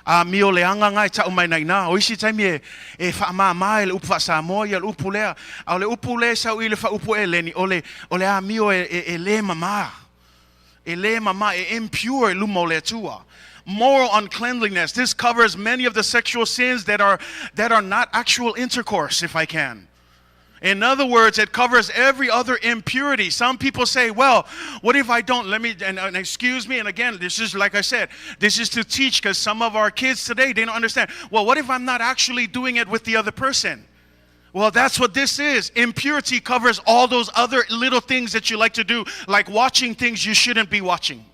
A mio leaga lena e tau mai nei ina. O isi taimi e, e faamāmā e le upu faa-Samoa ia le upu lea. A o le upu lea e sau i le faaupu Eleni, o le, o le amio e, e, e lē mamā. E lē mamā, e impure i luma o le Atua. Moral uncleanliness. This covers many of the sexual sins that are not actual intercourse, if I can. In other words, it covers every other impurity. Some people say, well, what if I don't? Let me, and excuse me, and again, this is like I said, this is to teach because some of our kids today, they don't understand. Well, what if I'm not actually doing it with the other person? Well, that's what this is. Impurity covers all those other little things that you like to do, like watching things you shouldn't be watching.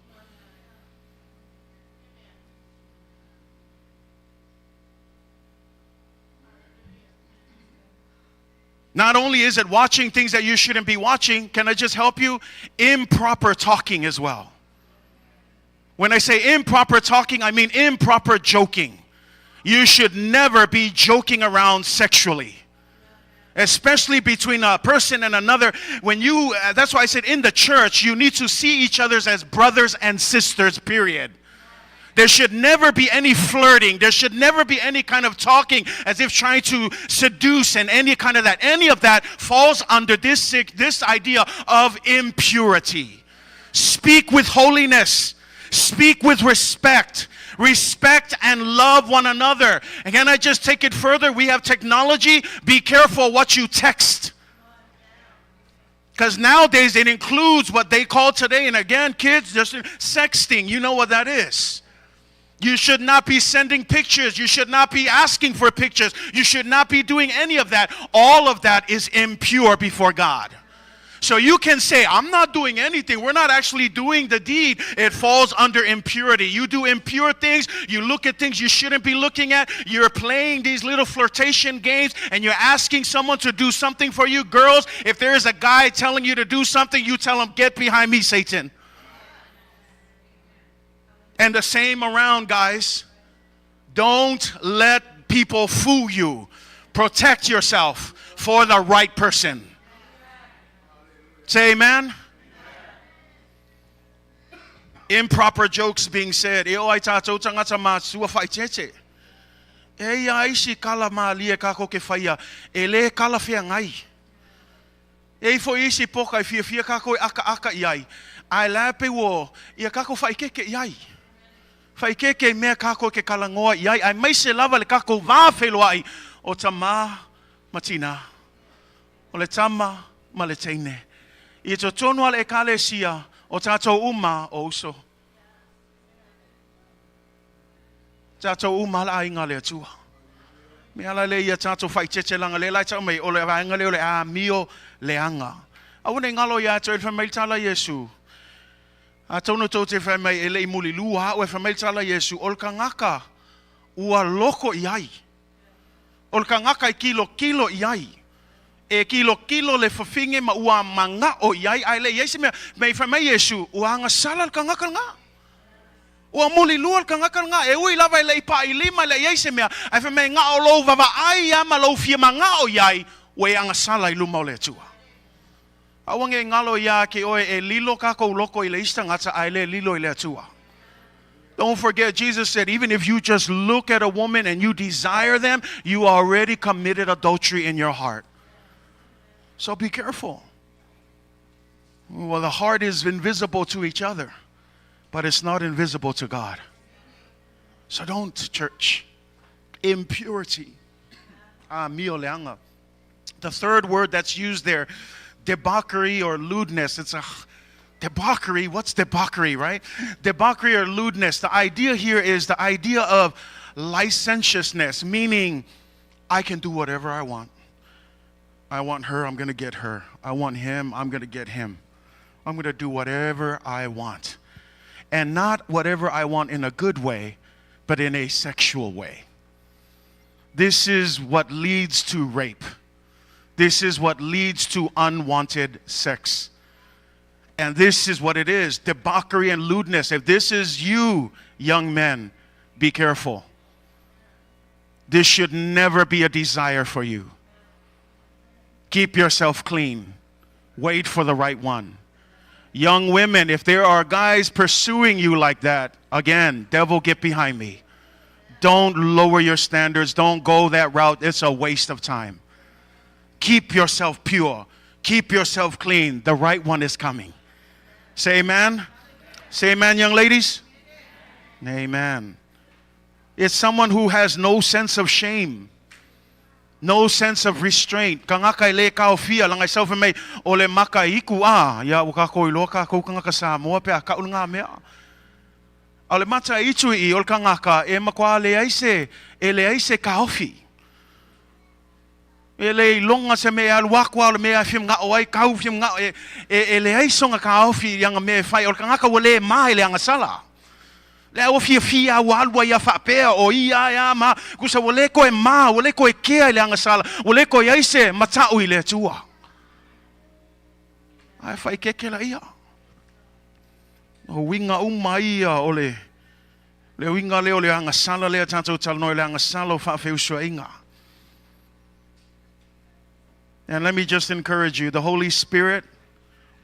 Not only is it watching things that you shouldn't be watching, can I just help you? Improper talking as well. When I say improper talking, I mean improper joking. You should never be joking around sexually. Especially between a person and another. When you, that's why I said in the church, you need to see each other as brothers and sisters, period. There should never be any flirting. There should never be any kind of talking as if trying to seduce and any kind of that. Any of that falls under this idea of impurity. Speak with holiness. Speak with respect. Respect and love one another. And can I just take it further? We have technology. Be careful what you text. Because nowadays it includes what they call today, and again, kids, just sexting. You know what that is. You should not be sending pictures. You should not be asking for pictures. You should not be doing any of that. All of that is impure before God. So you can say, I'm not doing anything. We're not actually doing the deed. It falls under impurity. You do impure things. You look at things you shouldn't be looking at. You're playing these little flirtation games and you're asking someone to do something for you. Girls, if there is a guy telling you to do something, you tell him, Get behind me, Satan. And the same around, guys. Don't let people fool you. Protect yourself for the right person. Say amen. Improper jokes being said. E o ai tātou tangata mātua whaitete. E ia aisi kala mālie ka ko ke whaia. E le kala whia ngai. E ifo isi poka i fia fia kako e aka aka i ai. Ai la pe wo ia kako whaikeke i ai. Whaikeke i mea kako ke kalangoa i ai. Ai mai se lava le kako wā ai o ta mā matina. O le tama ma le teine. I to tonu ale e kalesia o tātou uma o uso. Tātou uma la inga le atua. Me ala le ia tātou whaitete langa le lai tau mei o le vaenga le o le a mio le anga. Au nei ngalo ia tau e whamai tala Yesu. A tono tau te whamai e le i muli lua o e whamai tala Yesu o le kangaka ua loko i ai. O le kangaka i kilo kilo i ai. E kilo kilo le whawhinge ma ua manga o i ai. Ai le iai se mea, mei whamai Yesu, ua anga sala le kangaka ngā. Ua muli lua le kangaka ngā. E ui lava i le i pa i lima le iai se mea. Ai whamai ngā o lou wawa ai ama lou fia manga o i ai, ua e anga sala i luma o le atua. Aua nge ngalo ia ke oe e lilo kako loko i le ista ngata ai le lilo i le atua. Don't forget, Jesus said, even if you just look at a woman and you desire them, you already committed adultery in your heart. So be careful. Well, the heart is invisible to each other, but it's not invisible to God. So don't, church. Impurity. Ah, mio leanga. The third word that's used there, debauchery or lewdness. It's a debauchery. What's debauchery, right? Debauchery or lewdness. The idea here is the idea of licentiousness, meaning I can do whatever I want. I want her, I'm going to get her. I want him, I'm going to get him. I'm going to do whatever I want. And not whatever I want in a good way, but in a sexual way. This is what leads to rape. This is what leads to unwanted sex. And this is what it is, debauchery and lewdness. If this is you, young men, be careful. This should never be a desire for you. Keep yourself clean. Wait for the right one. Young women, if there are guys pursuing you like that, again, devil, get behind me. Don't lower your standards. Don't go that route. It's a waste of time. Keep yourself pure. Keep yourself clean. The right one is coming. Say amen. Say amen, young ladies. Amen. It's someone who has no sense of shame. No sense of restraint. Kangaka i le kao fia langa i self mei o le maka iku a ia o ka koi loa ka kou kangaka sa moa pe a ka ngā mea. A le mata itu i o le kangaka e makwa le aise e le aise kaofi. E le longa se me alu akua o le mea whim ngā o ai kau whim ngā e le aisonga kaofi i anga mea whai o le kangaka ua le mai le anga sala. Le au fia fia au alua ia whaapea o ia ia ma kusa ua le koe ma ua le koe kea i le anga sala ua le koe aise matau i le atua. Ai whai keke la ia. O winga uma ia o le le winga leo le anga sala lea tātou talanoa le anga sala o whaafeusua inga. And let me just encourage you, the Holy Spirit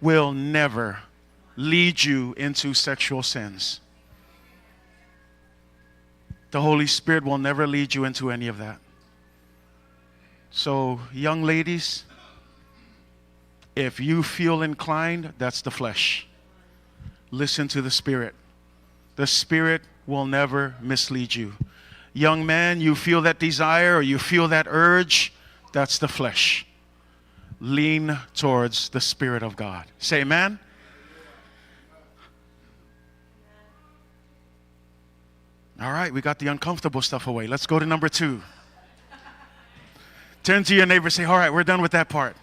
will never lead you into sexual sins. The Holy Spirit will never lead you into any of that. So, young ladies, if you feel inclined, that's the flesh. Listen to the Spirit. The Spirit will never mislead you. Young man, you feel that desire or you feel that urge, that's the flesh. Lean towards the Spirit of God. Say amen. All right, we got the uncomfortable stuff away. Let's go to number two. Turn to your neighbor and say, All right, we're done with that part.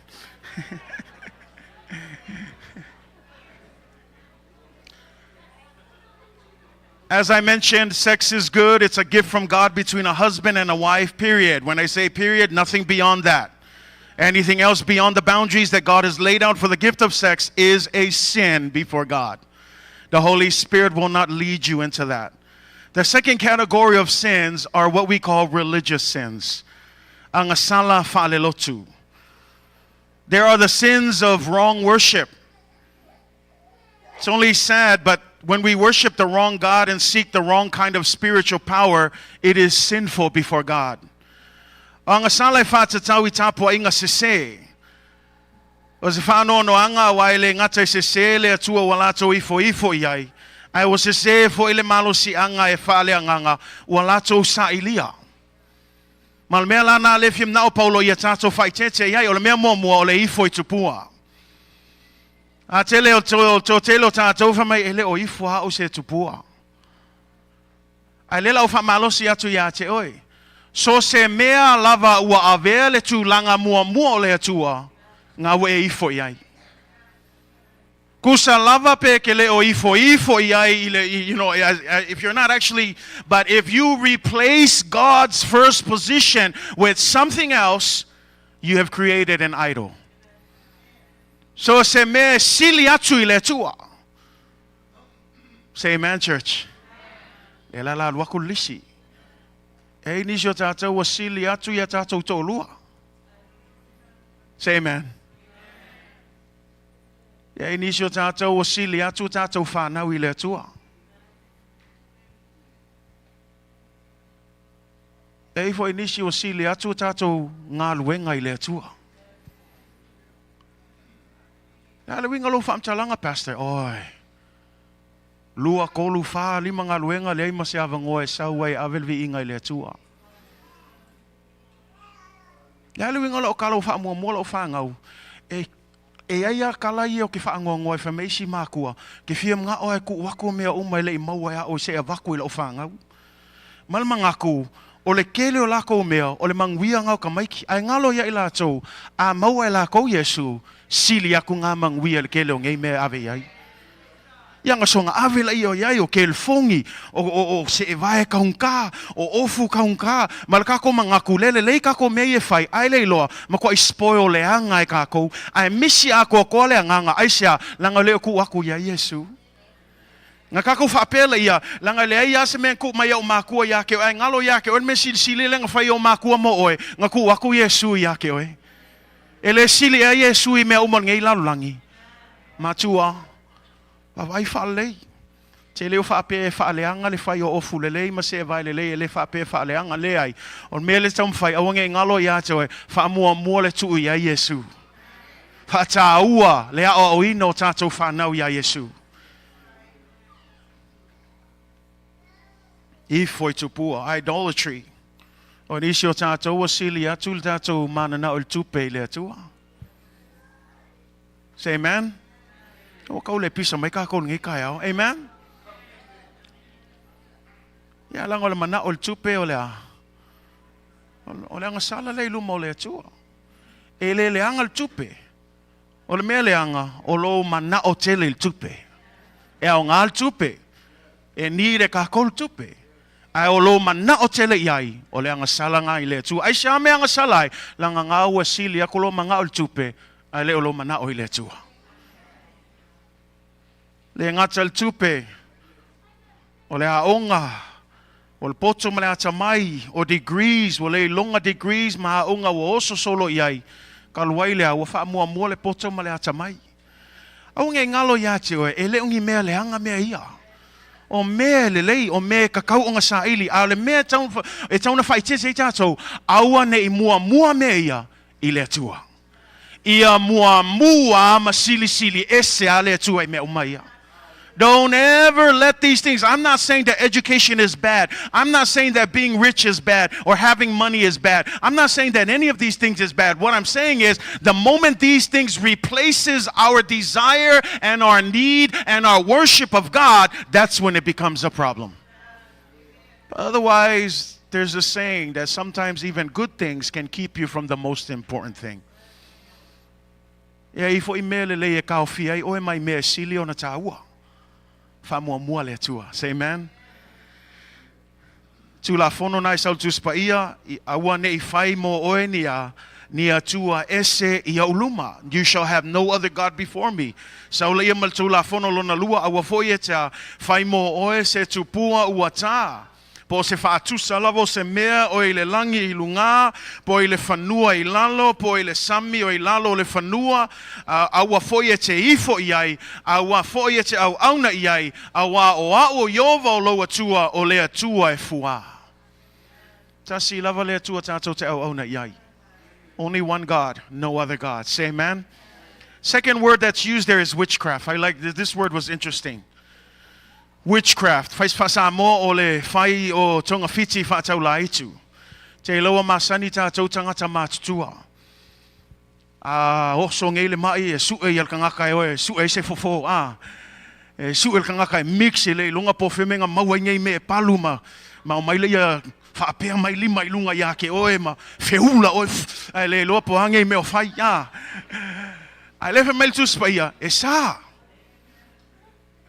As I mentioned, sex is good. It's a gift from God between a husband and a wife, period. When I say period, nothing beyond that. Anything else beyond the boundaries that God has laid out for the gift of sex is a sin before God. The Holy Spirit will not lead you into that. The second category of sins are what we call religious sins. Agasala faalelotu. There are the sins of wrong worship. It's only sad, but when we worship the wrong God and seek the wrong kind of spiritual power, it is sinful before God. O agasala e faatatau i tapuaiga sesē. O se faanoanoaga aua e le gata e sesē le Atua ua latou ifoifo i ai, ae ua sesē foi le malosiaga e faaleagaga ua latou sailia. Ma le mea la na le fia manao Paulo ia tatou faaeteete i ai, o le mea muamua o le ifo i tupua. A tele o o tele o tatou fai mai e le o ifo lava au i se tupua. Ae lea la ua faamalosi atu ia te oe. So se mea lava ua avea le tulaga muamua o le Atua, ga ua e ifo i ai. Kusa lava pe ke le o ifo ifo i ai i le, you know, if you're not actually, but if you replace God's first position with something else, you have created an idol. So se mea e sili atu i le Atua. Say amen, church. E la la alu aku le lisi. E i nisi o tātou ua sili atu ia tātou toalua. Say amen. E i nisi o tātou ua sili atu tātou whānau i le Atua. E i foi nisi ua sili atu tātou galuega i le Atua. Le a le uiga o lou faamatalaga, Pastor? Oi. Lua, tolu, fa, lima galuega, leai ma se avanoa e sau ai e ave le viiga i le Atua. Le a le uiga o lau tala ua faamuamua lau fanau, e e ai a tala ia o ke faanoanoa e fai mai isi makua, ke fia manao lava e tuu atu mea uma e le i maua e a'o se i avatu i lau fanau. Ma le manatu, o le tele o lakou mea, o le manuia na o tamaiti, ae galo ia i latou, a maua e lakou Iesu, sili atu na manuia i le tele o nei mea e ave i ai. Ia na soga ave laia o iai, o kelefoni, o, o, o seevae taugata, o ofu taugata, ma le kakou manatu, lea lelei kakou mea ia e fai, ae le iloa, matuai spoil leaga e kakou, ae misi atoatoa le agaga, aisea? Leaga e le o tuu atu ia Iesu. Na kakou faapea laia, leaga e leai lava se mea na tuu mai e ou makua ia te oe, ae galo ia te oe le mea silisili lea na fai e ou makua mo oe, na tuu atu Iesu ia te oe. E le sili ea Iesu i mea uma o lenei lalolagi? Matua, vaavaai faalelei. Te le o faapea e faaleaga le fai o ofu lelei ma seevae lelei, e le faapea e faaleaga, leai. O le mea lea e taumafai, aua ne i galo ia te oe, faamuamua le tuu i ai Iesu. Faataua le aoaoina o tatou fanau iā Iesu. Ifo i tupua, idolatry. O nisi o tatou ua sili atu le tatou mananao i le tupe i le Atua. Say amen. Ua kau le pisa mai kākou lenei taeao. Amen. Ia leaga o le manao i le tupe o le a? O le agasala lea i luma o le Atua. E le leaga le tupe. O le mea leaga, o lou manao tele i le tupe. E aoga le tupe. E need e kākou le tupe. Ae o lou manao tele i ai, o le agasala na i le Atua. Aisea mea agasala ai? Leaga na ua sili atu lou manao i le tupe, ae le o lou manao i le Atua. Le gata i le tupe, o le aoga, o le poto ma le atamai, o degrees, ua le iloga degrees ma aoga ua oso solo i ai, talu ai lea, ua faamuamua le poto ma le atamai. Aua ne i galo ia te oe, e le o ni mea leaga mea ia. O mea e lelei, o mea e tatau ona saili, a o le mea e tatau, e tatau ona faaeteete ai tatou, aua ne i muamua mea ia i le Atua. Ia muamua ma silisili ese a le Atua i mea uma ia. Don't ever let these things. I'm not saying that education is bad. I'm not saying that being rich is bad or having money is bad. I'm not saying that any of these things is bad. What I'm saying is the moment these things replaces our desire and our need and our worship of God, that's when it becomes a problem. Otherwise, there's a saying that sometimes even good things can keep you from the most important thing. E ai foʻi mea lelei e kaofia ai ʻoe mai mea e sili ona tāua. Faamuamua le Atua. Say amen. Tulafono na i sau Tusi Paia, i aua ne i fai mo oe ni a ni atua ese i ou luma. You shall have no other God before me. Sau laia ma le Tulafono lona lua, aua foi e te fai mo oe se tupua ua tā. Po o se faatusa lava o se mea o i le lagi i lugā, po i le fanua i lalo, po i le sami o i lalo o le fanua, a aua foi e te ifo i ai, aua foi e te auauna i ai, auā o a'u o Ieova o lou Atua, o le Atua e fuā. Tasi lava le Atua tātou te auauna i ai. Only one God, no other God. Say amen. Second word that's used there is witchcraft. I like this, this word was interesting. Witchcraft, fai faa-Samoa o le fai o togafiti faataulaitu. Te iloa masani tatou tagata matutua. A oso nei le maʻi e suʻe ia le tagata e oe e suʻe ai se fofo a e suʻe le tagata e mix i le iloga po o fea mea na maua ai nei mea e palu ma ma omai lea faapea mai lima i luga ia te oe ma feula oe ae le iloa po o a nei mea o fai a ae le fai mai le Tusi Paia e sa.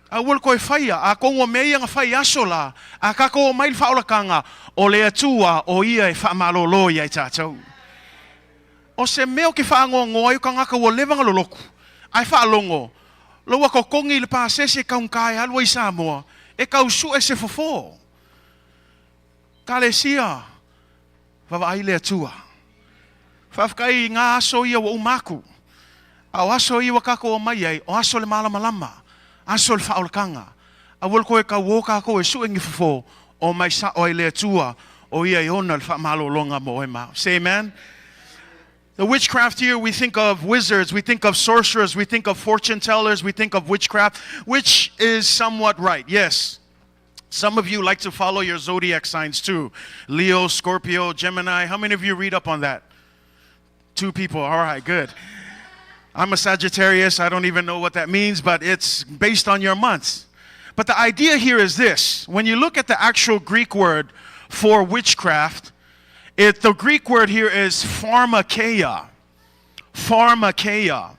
Aua le toe faia, atonu o mea ia na fai i aso la, a tatou omai i le faaolataga, o le Atua o ia e faamalolo ia i tatou. O se mea o ke faanoanoa ai o tagata ua leva na lolotu, ae faalogo, lo ua totogi i le pasese e taugata e alu ai i Samoa, e tau sue se fofo. Kalesia, vaavaai le Atua. Faafetai i ngā aso ia ua uma aku. A o aso ia ua kākou omai ai, o aso le malamalama, aso le faaolataga. Aua le toe tauō kākou e sue ni fofo, omai sao ai le Atua, o ia e ona le faamalologa mo oe ma au. Say amen. The witchcraft here, we think of wizards, we think of sorcerers, we think of fortune tellers, we think of witchcraft, which is somewhat right. Yes. Some of you like to follow your zodiac signs too Leo, Scorpio, Gemini. How many of you read up on that? Two people. All right, good. I'm a Sagittarius. I don't even know what that means, but it's based on your months. But the idea here is this when you look at the actual Greek word for witchcraft, it, the Greek word here is pharmakeia. Pharmakeia.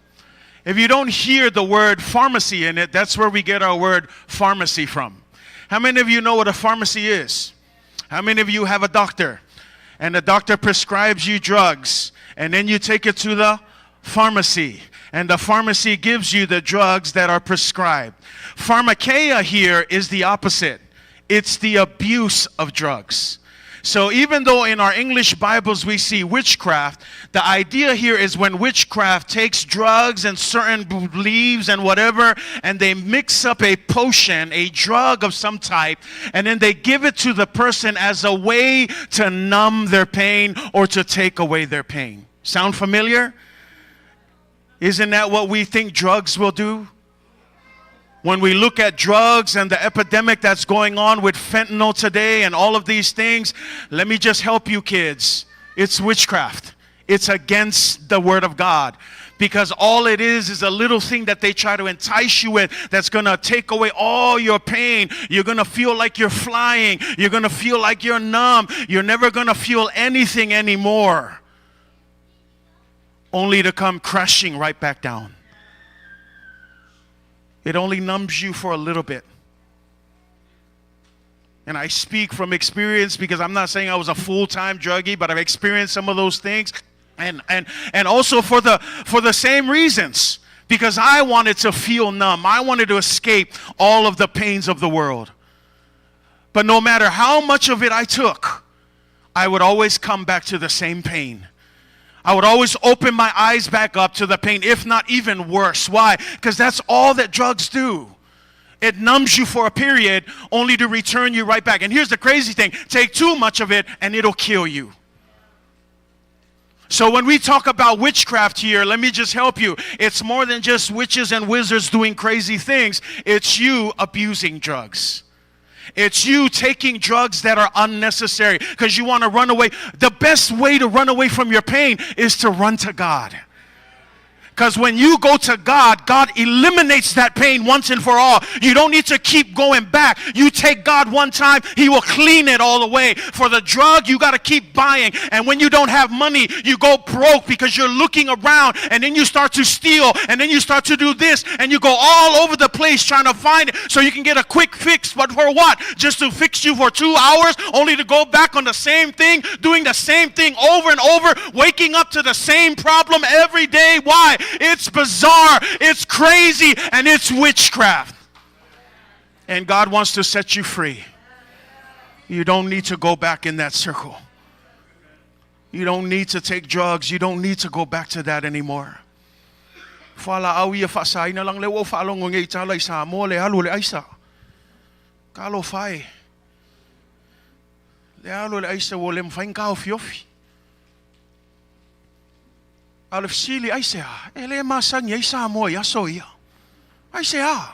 If you don't hear the word pharmacy in it, that's where we get our word pharmacy from. How many of you know what a pharmacy is? How many of you have a doctor? And the doctor prescribes you drugs, and then you take it to the pharmacy, and the pharmacy gives you the drugs that are prescribed. Pharmakeia here is the opposite it's the abuse of drugs. So even though in our English Bibles we see witchcraft, the idea here is when witchcraft takes drugs and certain leaves and whatever, and they mix up a potion, a drug of some type, and then they give it to the person as a way to numb their pain or to take away their pain. Sound familiar? Isn't that what we think drugs will do? When we look at drugs and the epidemic that's going on with fentanyl today and all of these things, let me just help you kids. It's witchcraft. It's against the word of God. Because all it is a little thing that they try to entice you with that's going to take away all your pain. You're going to feel like you're flying. You're going to feel like you're numb. You're never going to feel anything anymore. Only to come crashing right back down. It only numbs you for a little bit. And I speak from experience because I'm not saying I was a full-time druggie, but I've experienced some of those things. And and and also for the for the same reasons. Because I wanted to feel numb. I wanted to escape all of the pains of the world. But no matter how much of it I took, I would always come back to the same pain. I would always open my eyes back up to the pain, if not even worse. Why? Because that's all that drugs do. It numbs you for a period only to return you right back. And here's the crazy thing take too much of it and it'll kill you. So when we talk about witchcraft here, let me just help you. It's more than just witches and wizards doing crazy things, it's you abusing drugs. It's you taking drugs that are unnecessary because you want to run away. The best way to run away from your pain is to run to God. Because when you go to God, God eliminates that pain once and for all. You don't need to keep going back. You take God one time, He will clean it all away. For the drug, you got to keep buying. And when you don't have money, you go broke because you're looking around and then you start to steal and then you start to do this and you go all over the place trying to find it so you can get a quick fix. But for what? Just to fix you for 2 hours, only to go back on the same thing, doing the same thing over and over, waking up to the same problem every day. Why? It's bizarre, it's crazy, and it's witchcraft. And God wants to set you free. You don't need to go back in that circle. You don't need to take drugs. You don't need to go back to that anymore. Fualaau ia faasaina leaga lea ua faalogo nei tala i Samoa le alu o le aisa. Talofa e. Le alu o le aisa ua le mafai ona taofiofi. A o le fesili aisea, e le masani ai Samoa i aso ia. Aisea.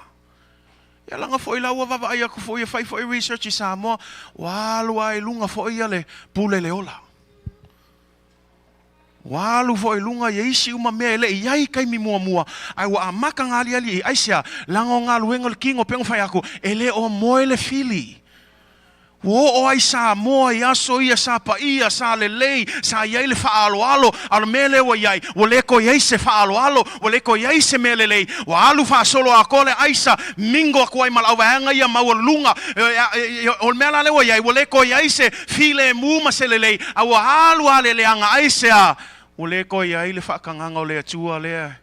Ia leaga foi la ua vaavaai atu foi e fai foi research i Samoa, ua alu lava i luga foi ia le pule le ola. Ua alu foi i luga ia isi uma mea e le i ai taimi muamua, ae ua amata ona aliali i aisea, leaga o galuega o le tino pei ona fai atu, e le o moe le fili. Ua oo ai Samoa i aso ia sa paia, sa lelei, sa i ai le faaaloalo, a o le mea lea ua i ai, ua le toe i ai se faaaloalo, ua le toe i ai se mea lelei, ua alu faasolo atoa le aisa, mingo atu ai ma le auvaega ia maualuluga. O le mea la lea ua i ai, ua le toe i ai se filemu ma se lelei, a ua alu lava le leaga aisea, ua le toe i ai le faatagaga o le Atua lea.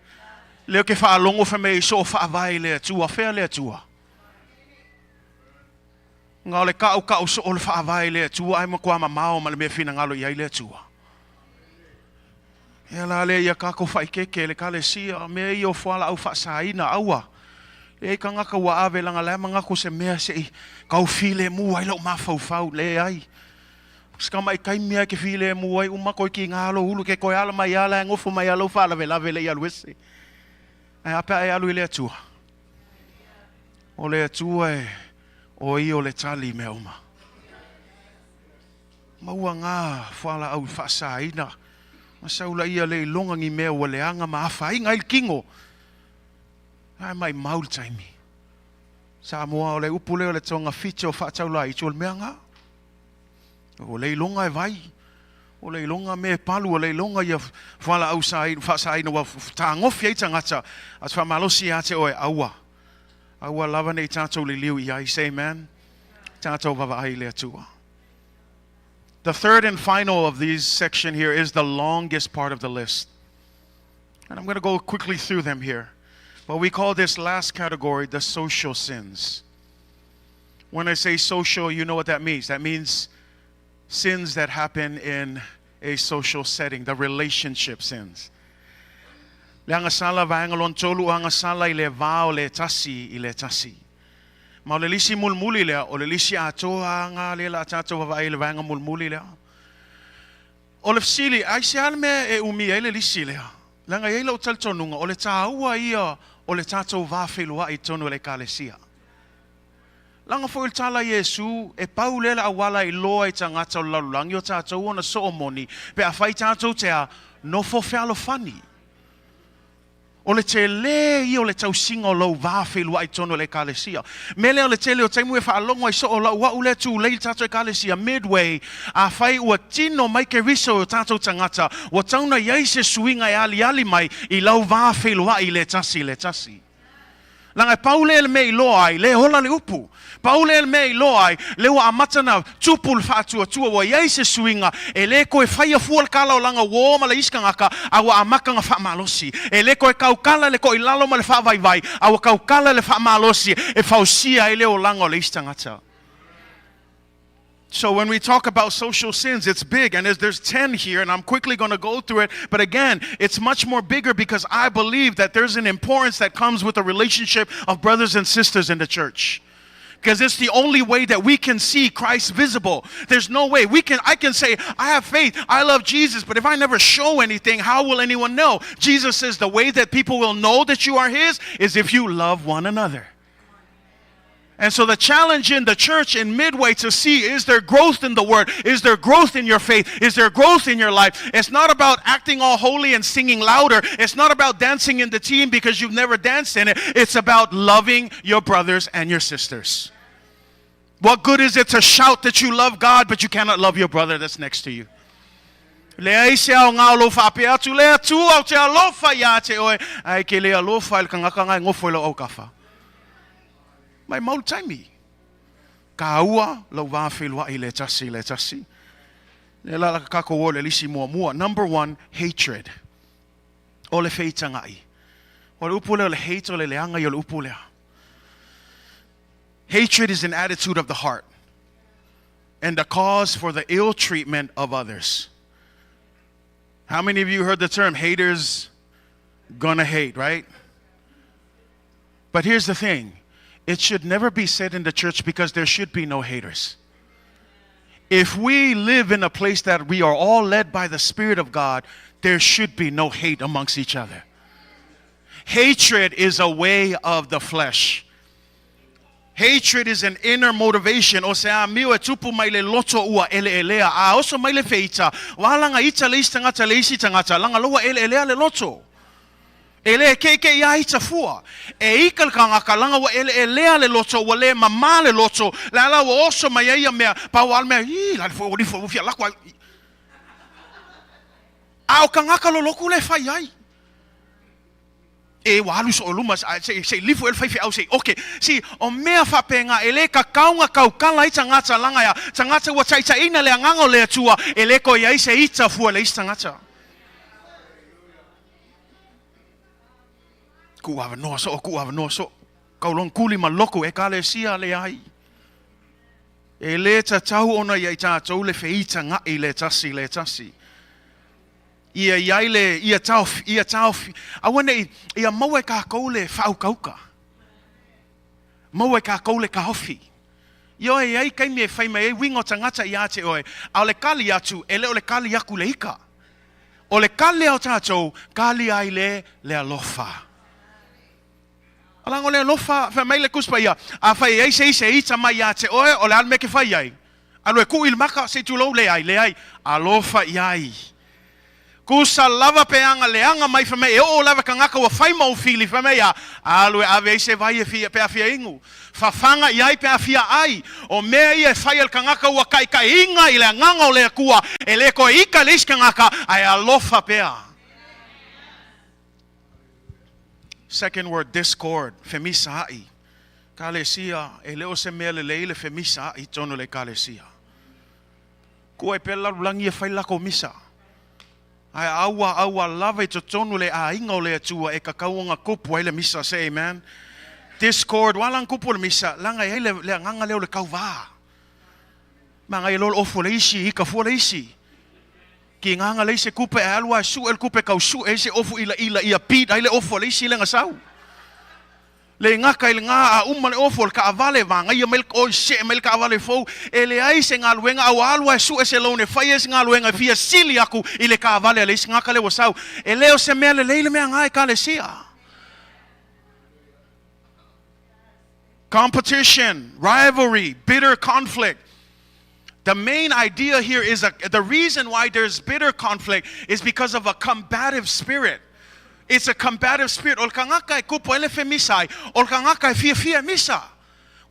Lea ou te faalogo fai mai i so o faavae i le Atua, fea le Atua? Na o le kaʻukaʻu soo o le faavae i le Atua ae matua mamao ma le mea e finagalo i ai le Atua. Ia la lea ia tatou faaeteete le Ekalesia, mea ia o fualaau faasaina, aua. Leai tagata ua ave leaga la e manatu se mea se i tau filemu ai lou mafaufau, leai. Se tamai taimi lava e te filemu ai, uma toe tiga lou ulu, e te toe ala mai lava la e nofo mai lava lou faalavelave e le i alu ese. Ae a pe a e alu i le Atua? O le Atua e o ia o le tali i mea uma. Maua ngā fualaau faasaina ma sau laia le iloga ni mea ua leaga ma afaina ai le tino. Ae maimau le taimi. Samoa o le upu lea o le togafiti o faataulaiti o le mea ngā. O le iloga e vai. O le iloga mea e palu, o le iloga ia fualaau faasaina ua tagofi ai tagata. A te faamalosi ia te oe, aua. Aua lava ne i tatou liliu i ai. Say amen. Tatou vaavaai i le Atua. The third and final of these section here is the longest part of the list. And I'm going to go quickly through them here. But we call this last category the social sins. When I say social, you know what that means. That means sins that happen in a social setting, the relationship sins. Le agasala vaega lona tolu o agasala i le va o le tasi i le tasi. Ma o le lisi mulimuli lea, o le lisi atoa aga lea o le a tatou vaavaai i le vaega mulimuli lea. O le fesili, aisea le mea e umi ai le lisi lea? Leaga e i ai lou talitonuga, o le taua ia o le tatou va feiloai i totonu o le Ekalesia. Leaga foi o le tala a Iesu, e pau lea le auala e iloa ai tagata o le lalolagi o tatou ona soomoni pe afai tatou te a nofo fealofani. O le tele ia o le tausiga o lou va feiloai i totonu o le Ekalesia. Mea lea o le tele o taimi e faalogo ai soo lau au lea tulei i le tatou Ekalesia Midway, afai ua tino mai Keriso i o tatou tagata, ua tatau ona i ai se suiga e aliali mai i lau va feiloai i le tasi i le tasi. Leaga e pau lea le mea i iloa ai, lea e ola le upu. Pau lea le mea i iloa ai, lea ua amata ona tupu le faatuatua, ua i ai se suiga, e le toe faia fua le kalaolaga uo ma le isi tagata, a ua amata ona faamalosi. E le toe tautala le toilalo ma le faavaivai, a ua tautala le faamalosi e fausia ai le olaga o le isi tagata. So when we talk about social sins, it's big, and there's 10 here, and I'm quickly going to go through it. But again, it's much more bigger because I believe that there's an importance that comes with the relationship of brothers and sisters in the church. Because it's the only way that we can see Christ visible. There's no way we can I can say I have faith, I love Jesus, but if I never show anything, how will anyone know? Jesus says the way that people will know that you are his is if you love one another. And so the challenge in the church in Midway to see is there growth in the word? Is there growth in your faith? Is there growth in your life? It's not about acting all holy and singing louder. It's not about dancing in the team because you've never danced in it. It's about loving your brothers and your sisters. What good is it to shout that you love God but you cannot love your brother that's next to you? Leai se aoga o lou faapea atu, le Atua ou te alofa iā te oe, ae ke le alofa i le kangaka nga e gofo i lou aukafa. Mai mau le taimi. Kāua lou va feiloai i le tasi i le tasi. Lea la la kākou o le lisi muamua. Number one, hatred. O le feitagai. O le upu lea o le hate o le leaga ia o le upu lea. Hatred is an attitude of the heart and the cause for the ill treatment of others. How many of you heard the term haters gonna hate, right? But here's the thing it should never be said in the church because there should be no haters. If we live in a place that we are all led by the Spirit of God, there should be no hate amongst each other. Hatred is a way of the flesh. Hatred is an inner motivation o se amio e tupu mai le loto ua eleelea a oso mai le feita wa langa ita le isi tagata le isi tagata langa loa eleelea le loto. E le keikei ia ita fua. E ika le kangaka langa ua eleelea le loto ua le mamā le loto le ala ua oso mai ai ia mea pau a le mea ī la le fua ua lifo ua fia lako ai. A o kangaka loloku le fai ai. E ua alu soo luma se se lifu e le faifeau se oke. Si o mea faapega e le kakaoga kaukala ai tagata langa ia tagata ua taitaiina le agaga o le Atua e le koe ai se ita fua le isi tagata. Ku avanoa soo, ku avanoa soo. Kau long kuli ma loko e kalesia le ai. E le tatau ona ia i tātou le feita nga'i le tasi le tasi. Ia i ai le, ia taofi, ia taofi. Aua nei, ia maua e kākou le whaaukauka. Maua e kākou le kaofi. Ia oe ai kaimi e whai mai ai winga o tangata i a te oe. A o le kali atu, e le o le kali aku le ika. O le kali ao tātou, kali ai le, le alofa. Alanga o le alofa, whai mai le kuspa ia, a whai ai se ise ita mai ia te oe, o le alu me ke whai ai. Alu e kui le maka, se tulou le ai, le ai. Alofa i ai. Kusa lava peanga leanga mai wha mai e o lava kangaka ua whai mau fili wha mai a alu e ave ai se vai e fia pe a fia ingu. Whawhanga i ai pe a fia ai. O mea ia e whai al kangaka ua kai kai inga i le anganga o le akua. E le koe ika le isi kangaka ai alofa pea. Second word, discord, femisa ai. Kalesia, e leo se mea le lei le femisa ai tono le kalesia. Kua e pela langi e whai lako misa. Ai aua aua lava i totonu le āinga o le Atua e kakauanga kupu ai le misa, say amen. Discord, walang kupu le misa, langa e ai le, le anganga leo le kauvā. Manga e lolo ofo le isi, ika fua le isi. Ki nganga le isi kupe e alua e su el kupe kau su e se ofu ila ila ia pit ai le ofo le isi lenga sau. Le ngaka i le ngā a uma le ofo le kaavale vanga ia mai oi se mai le kaavale fou e le ai se ngaluenga au alua e su e se lone fai e se ngaluenga e fia sili aku i le kaavale a le isi ngaka le wasau e leo se mea le leile mea ngā e kalesia. Competition, rivalry, bitter conflict. The main idea here is the reason why there's bitter conflict is because of a combative spirit. It's a combative spirit. O le kangaka e kupu ele femisai, o le kangaka e fia fia misa.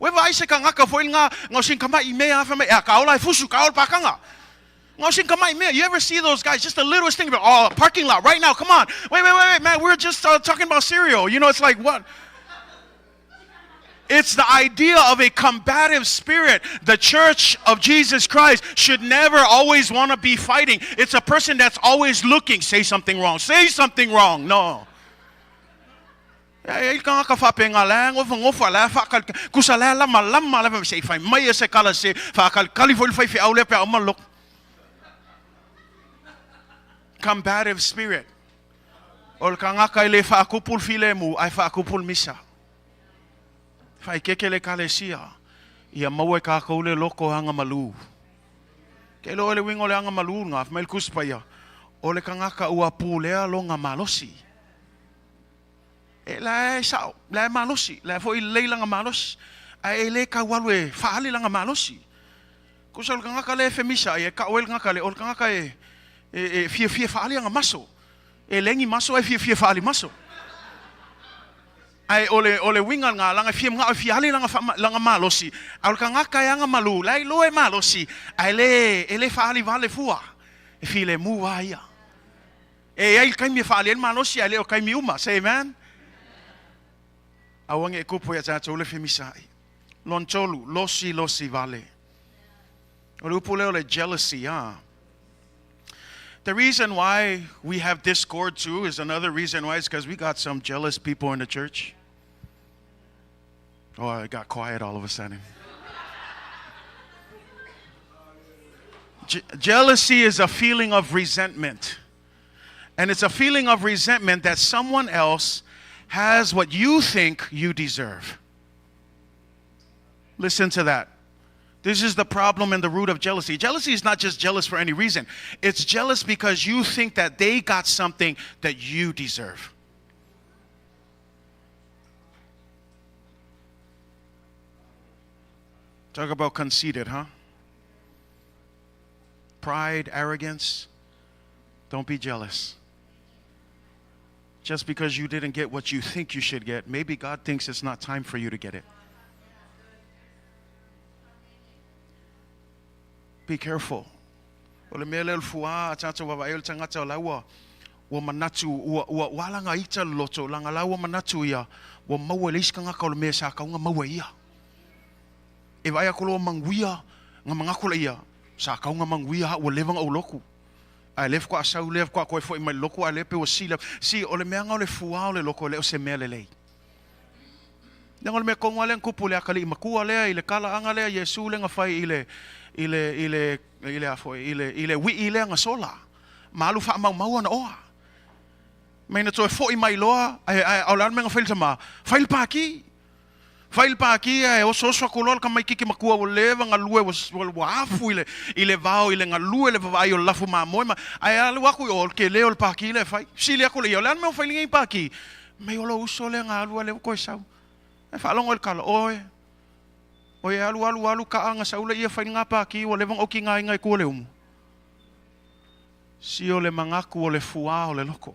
Weva ai se kangaka fo ngā ngā sin kama i mea awha me, ka ola e fusu, ka ola pakanga. Ngā sin kama i mea. You ever see those guys, just the littlest thing, about, oh, parking lot right now, come on. Wait, wait, wait, wait, man, we were just talking about cereal. You know, it's like, what? It's the idea of a combative spirit. The church of Jesus Christ should never always want to be fighting. It's a person that's always looking, say something wrong, say something wrong. No. E ka ngaka whapenga la ngofa ngofa la whakal kusa la lama lama la se fai mai e se kala se whakal kali fo fai fe aule pe o malok. Combative spirit. O le kangaka i le whaakupul filemu ai whaakupul misa. Whai keke le kalesia. Ia maua e kākou le loko anga malu. Ke lo ele wingo le anga malu ngā whamail kuspa ia. O le kangaka ua pūlea longa malosi. E la e sao, la e malosi, la e fo i leilanga malosi. Ae e le tau alu e faaali lana malosi. Tusa o le tagata lea e femisaai e tau ai le tagata lea o le tagata e e fiafia e faaali ana maso. E leai ni maso ae fiafia e faaali maso. Ae o le o le uiga lena, leaga e fia manao e fia ali lana faama, lana malosi, a o le tagata e aga malu, la e iloa e malosi, ae le e le faaali vale fua, e filemu lava ia. E i ai le taimi e faaali ai le malosi, ae le o taimi uma. Say amen. Aua ne i tupu ia tatou le femisaai. Lona tolu, losilosi vale. O le upu lea o le jealousy, ah. The reason why we have discord too is another reason why is because we got some jealous people in the church. Oh, I got quiet all of a sudden. Je- jealousy is a feeling of resentment. And it's a feeling of resentment that someone else has what you think you deserve. Listen to that. This is the problem and the root of jealousy. Jealousy is not just jealous for any reason. It's jealous because you think that they got something that you deserve. Talk about conceited, huh? Pride, arrogance. Don't be jealous. Just because you didn't get what you think you should get, maybe God thinks it's not time for you to get it. Be careful. O le mea lea o le fuā a tātou vaavaai o le tagata o la ua ua manatu ua ua ua ala ita le loto leaga la ua manatu ia ua maua e le isi tagata o le mea sa tatau ona maua e ia. E vaai atu loa manuia ona manatu laia sa tatau ona manuia ua leva ona ou lotu. Ae lea faatoa sau lea faatoa toe foi mai le lotu ae lea pei ua sili atu. See, o le mea lena o le fuā o le loto e le o se mea lelei. Leaga o le mea tonu lava lea na tupu i le atalii matua lea i le talaaga lea a Iesu lea na fai i le, i le, i le, i le a foi, i le, i le uii lea na sola, ma alu faamaumau ana oa. Mai na toe foi mai loa, ae, ae, a o le a le mea na fai le tama? Fai le pākī. Fai le pākī ae osooso atu loa le tamaititi matua ua leva galue, ua, ua, ua afu i le, i le vao i le galue le vaavaai o le lafu mamoe ma, ae alu atu i o, o le tele o le pākī lea e fai. Fesili atu le ia, o le a le mea ua fai nei pākī? Mai o lou uso lea na alu a lea ua toe sau. Ae faalogo i le tala, oe, oe alu alu alu kaa na sau laia fai lena pākī ua leva ona ou tigaina i tua o le umu. Si o le manatu o le fuā o le loko.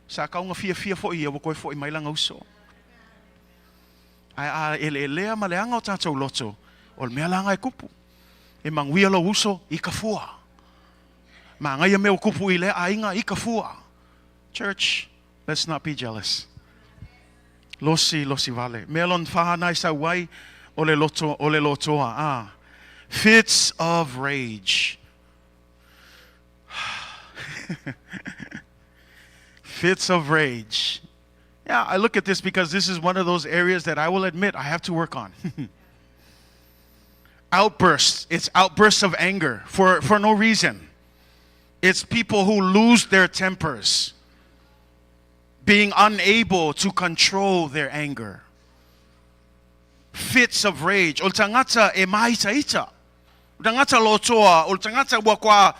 Sa tau na fiafia foi ia ua toe foi mai lana uso. Ae a eleelea ma leaga o tatou loto, o le mea lana e tupu. E manuia lou uso i ka fua. Manaia mea ua tupu i lea aiga i ka fua. Church, let's not be jealous. Losi, losi vale. Mea lona fa na i sau ai, o le loto, o le lotoa. Ah. Fits of rage. Fits of rage. Yeah, I look at this because this is one of those areas that I will admit I have to work on. Outbursts. It's outbursts of anger for, for no reason. It's people who lose their tempers, being unable to control their anger. Fits of rage. O le tagata e māitaita. O le tagata lotoa, o le tagata ua kua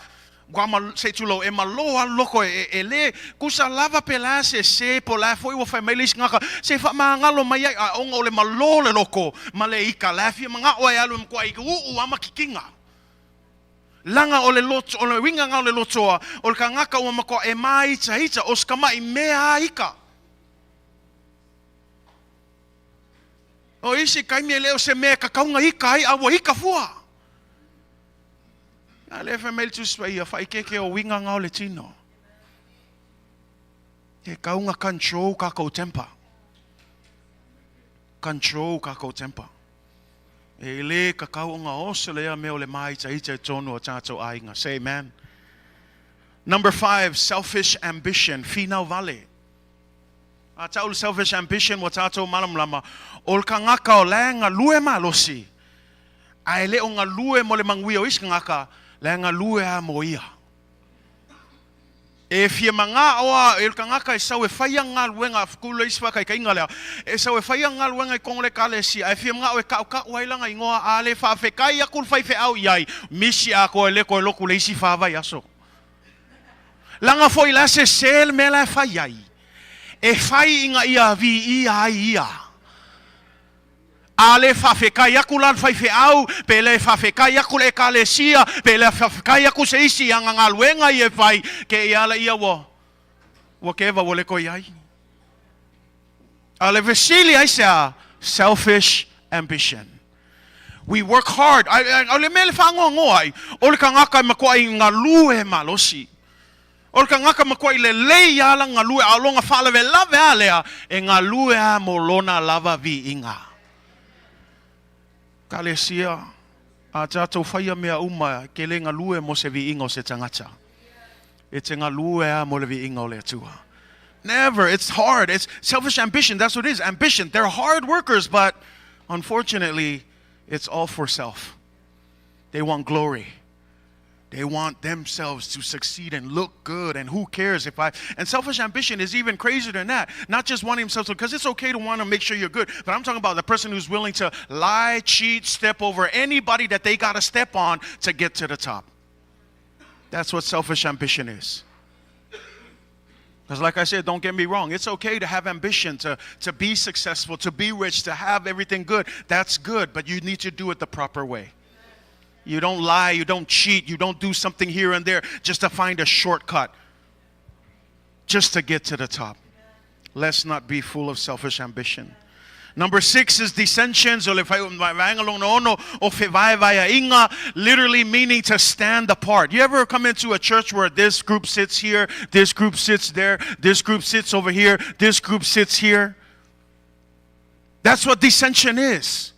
kua ma, se i tulou, e malo lava le loko e, e, e le kusa lava pe la se sē po o le a foi ua fai mai le isi tagata, se faamagalo mai ai, a ona o le malo le loko ma le ika, la e fia manao e alu e matua i uu lava ma kikiga. Leaga o le loto, o le uiga lena o le lotoa, o le tagata ua matua e māitaita, o se tamaʻi mea a ika. O isi taimi e le o se mea e tatau ona ika ai, a ua ika fua. A lea fai mai le Tusi Paia, faaikeike o uiga na o le tino. E tatau ona control kakou temper. Control kakou temper. E le tatau ona oso lea mea o le māitaita i totonu o tatou aiga. Say amen. Number five, selfish ambition, finau vale. A tau le selfish ambition ua tatou malamalama, o le tagata o la e galue malosi, ae le o galue mo le manuia o isi tagata, la e galue lava mo ia. E fia magao lava e le tagata e sau e fai ana galuega, kula isi faataitaiga lea, e sau e fai ana galuega i totonu o le Ekalesia, ae fia magao e tautau ai lana igoa, a le faafetai atu le faifeau i ai, misi atoa e le toe lotu le isi fa vaiaso. Leaga foi la sese le mea la e fai ai, e fai ina ia viia ai ia. A le faafekai aku la le faifeau, pe le faafekai aku le ekalesia, pe le faafekai aku se isi i ana galuega ia e fai, ke ia ala ia ua, ua keva ua le toe i ai. A o le fesili aisea? Selfish ambition. We work hard. O le mea le faanoanoa ai, o le tagata e matuai galue malosi. O le tagata matuai lelei lava lana galue, a o lona faalavelave lava lea, e galue lava mo lona lava viiga. Ekalesia, a tatou faia mea uma, e te le galue mo se viiga o se tagata. E te galue lava mo le viiga o le Atua. Never. It's hard. It's selfish ambition. That's what it is. Ambition. They're hard workers, but unfortunately, it's all for self. They want glory. They want themselves to succeed and look good, and who cares if I... And selfish ambition is even crazier than that. Not just wanting themselves, because it's okay to want to make sure you're good, but I'm talking about the person who's willing to lie, cheat, step over anybody that they got to step on to get to the top. That's what selfish ambition is. Because like I said, don't get me wrong, it's okay to have ambition, to be successful, to be rich, to have everything good. That's good, but you need to do it the proper way. You don't lie, you don't cheat, you don't do something here and there just to find a shortcut, just to get to the top. Let's not be full of selfish ambition. Number 6 is dissensions, o le vaenga lona ono, o fevaevaeaiga, literally meaning to stand apart. You ever come into a church where this group sits here, this group sits there, this group sits over here, this group sits here? That's what dissension is.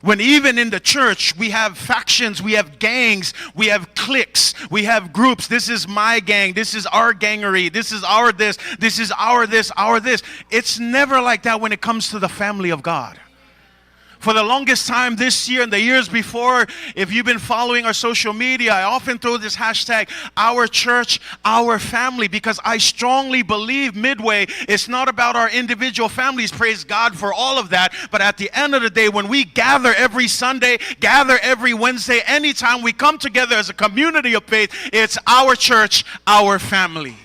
When even in the church, we have factions, we have gangs, we have cliques, we have groups. This is my gang, this is our gangery, this is our this, this is our this, our this. It's never like that when it comes to the family of God. For the longest time this year and the years before, if you've been following our social media, I often throw this hashtag, our church, our family, because I strongly believe Midway, it's not about our individual families. Praise God for all of that. But at the end of the day, when we gather every Sunday, gather every Wednesday, anytime we come together as a community of faith, it's our church, our family.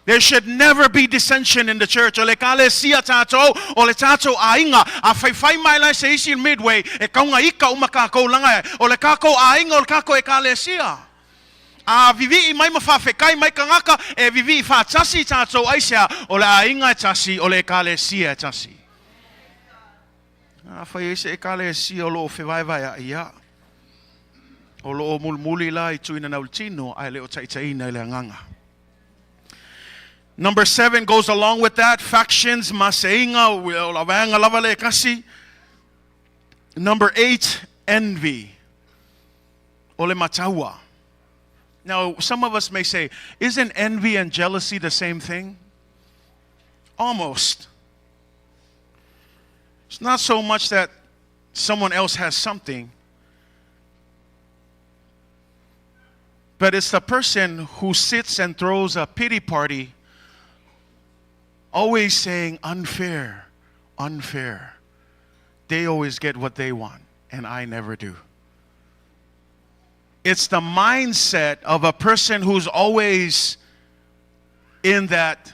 There should never be dissension in the church. O le ekalesia tatou, o le tatou aiga. A faifai mai la se isi in Midway, e kaunga ika uma kākou langa e. O le kākou aiga, o le kākou ekalesia. A vivi'i mai ma whawhekai mai kangaka, e vivi'i whātasi tatou aisea, o le aiga e tasi, o le ekalesia e tasi. A whai e se ekalesia o loo whewaewae a ia. O loo mulmuli la i tuina na ultino, ai le o taitaina i le anganga. Number 7 goes along with that. Factions, maseinga, lavaenga lava le kasi. Number 8, envy. Ole mataua. Now, some of us may say, isn't envy and jealousy the same thing? Almost. It's not so much that someone else has something, but it's the person who sits and throws a pity party, always saying, unfair, unfair. They always get what they want, and I never do. It's the mindset of a person who's always in that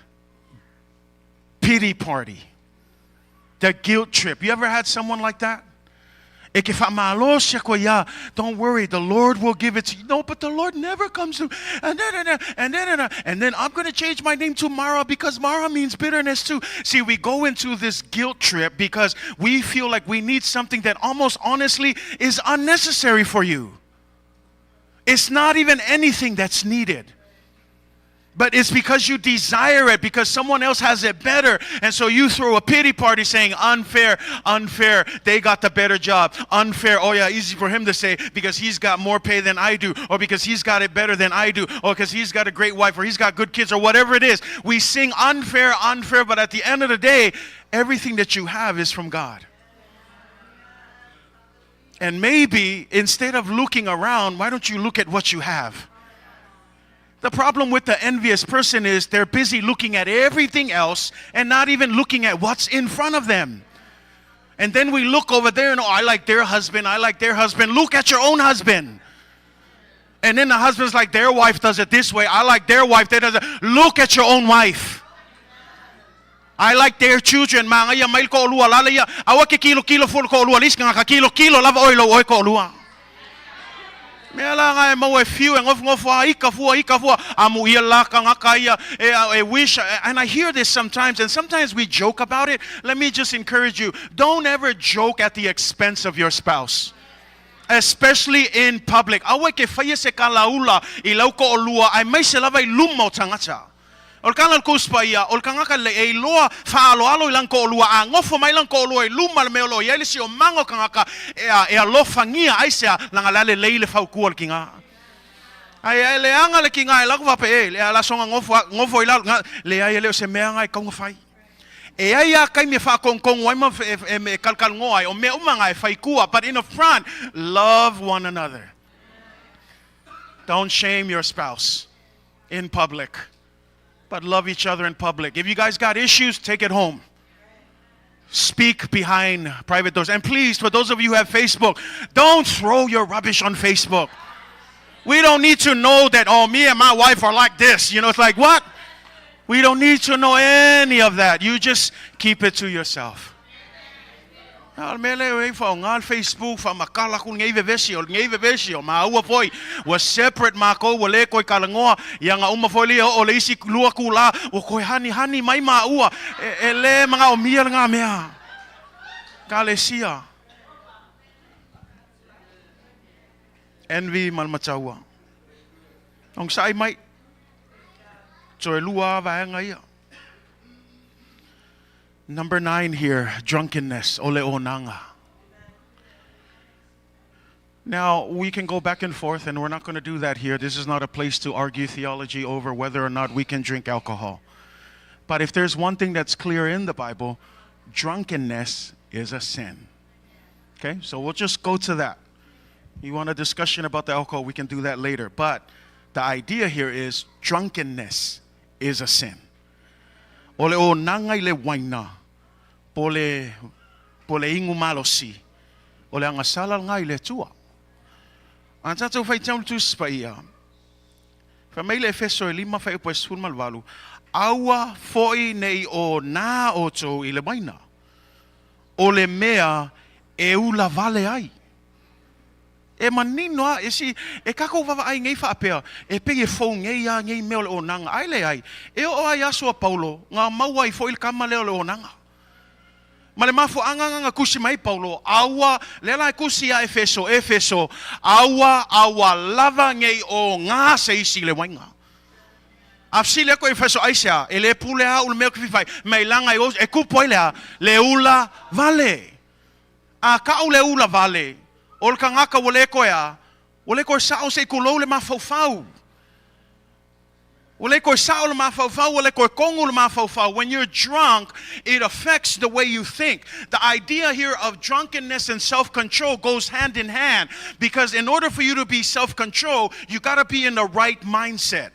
pity party, the guilt trip. You ever had someone like that? E ke whamalo sia koe ia, don't worry, the Lord will give it to you. No, but the Lord never comes to. And then I'm going to change my name to Mara because Mara means bitterness too. See, we go into this guilt trip because we feel like we need something that almost honestly is unnecessary for you. It's not even anything that's needed. But it's because you desire it, because someone else has it better. And so you throw a pity party saying, unfair, unfair, they got the better job. Unfair, oh yeah, easy for him to say because he's got more pay than I do, or because he's got it better than I do, or because he's got a great wife, or he's got good kids, or whatever it is. We sing unfair, unfair, but at the end of the day, everything that you have is from God. And maybe instead of looking around, why don't you look at what you have? The problem with the envious person is they're busy looking at everything else and not even looking at what's in front of them. And then we look over there and, oh, I like their husband, I like their husband. Look at your own husband. And then the husband's like, their wife does it this way. I like their wife. They does it. Look at your own wife. I like their children. Magaia mai le toalua lala ia. Aua ke kilokilo fua le toalua le isi tagata, kilokilo lava oe i lou oe toalua. Mea la nga e maua e fiu e nofonofo a ika fua ika fua amuia la tagata ia e, e wish. And I hear this sometimes, and sometimes we joke about it. Let me just encourage you, don't ever joke at the expense of your spouse, especially in public. Aua ke faia se kalaula i lau toalua aemaise lava i luma o tagata. O le tala a le Tusi Paia, o le tagata le e iloa faaaloalo i lana toalua, a nofo mai lana toalua i luma le mea o lo o i ai le siomaga o tagata, e, e alofagia aisea, leaga le a lelei le fautua a le tiga. Ae e leaga le tiga e laku faapea, e, le a la soga nofo, nofo i lalo, leai e le o se mea na e tau na fai. E ai a taimi e faatonutonu ai ma e, e, e kalakalanoa ai, o mea uma na e faitua, but in the front, love one another. Don't shame your spouse in public, but love each other in public. If you guys got issues, take it home. Speak behind private doors. And please, for those of you who have Facebook, don't throw your rubbish on Facebook. We don't need to know that, oh, me and my wife are like this. You know, it's like, what? We don't need to know any of that. You just keep it to yourself. A o le mea lea e faaaoga le Facebook, faamatala atu lenei vevesi, o lenei vevesi, o maua foi, ua separate matou, ua le toe talanoa, ia na uma foi lea oo le isi lua itulā, ua toe hanihani mai maua, e, e le manaomia lena mea. Ekalesia. Envy ma le mataua. Onosai mai. Toe lua vaega ia. Number 9 here, drunkenness, o le onaga. Now, we can go back and forth, and we're not going to do that here. This is not a place to argue theology over whether or not we can drink alcohol. But if there's one thing that's clear in the Bible, drunkenness is a sin. Okay, so we'll just go to that. You want a discussion about the alcohol, we can do that later. But the idea here is drunkenness is a sin. O le onaga i le uaina, po o le, po o le inu malosi, o le agasala lena i le Atua. A tatou faitau le Tusi Paia, fai mai le Efeso e 5 fuaiupu e 18, Aua foi ne i onā outou i le uaina, o le mea e ula vale ai. E manino a, you see, e takou vaavaai nei faapea, e pei e fou nei a nei mea o le onaga. Ai leai, e oo lava i aso a Paulo, na maua ai foi le tama lea o le onaga. Ma le mafuaaga na na tusi mai ai Paulo, aua, lea la e tusi ia Efeso, Efeso, aua, aua lava nei ona se isi i le uaina. A fesili atu Efeso, aisea, e le pule a au i le mea ou te fia fai, mai laga e, e tupu ai le a? Le ula vale. A kau le ula vale, o le tagata ua le toe a, ua le toe sao se i tulou le mafaufau. Ua le toe sao le mafaufau, ua le toe tonu le mafaufau. When you're drunk, it affects the way you think. The idea here of drunkenness and self-control goes hand in hand, because in order for you to be self-control, you gotta be in the right mindset.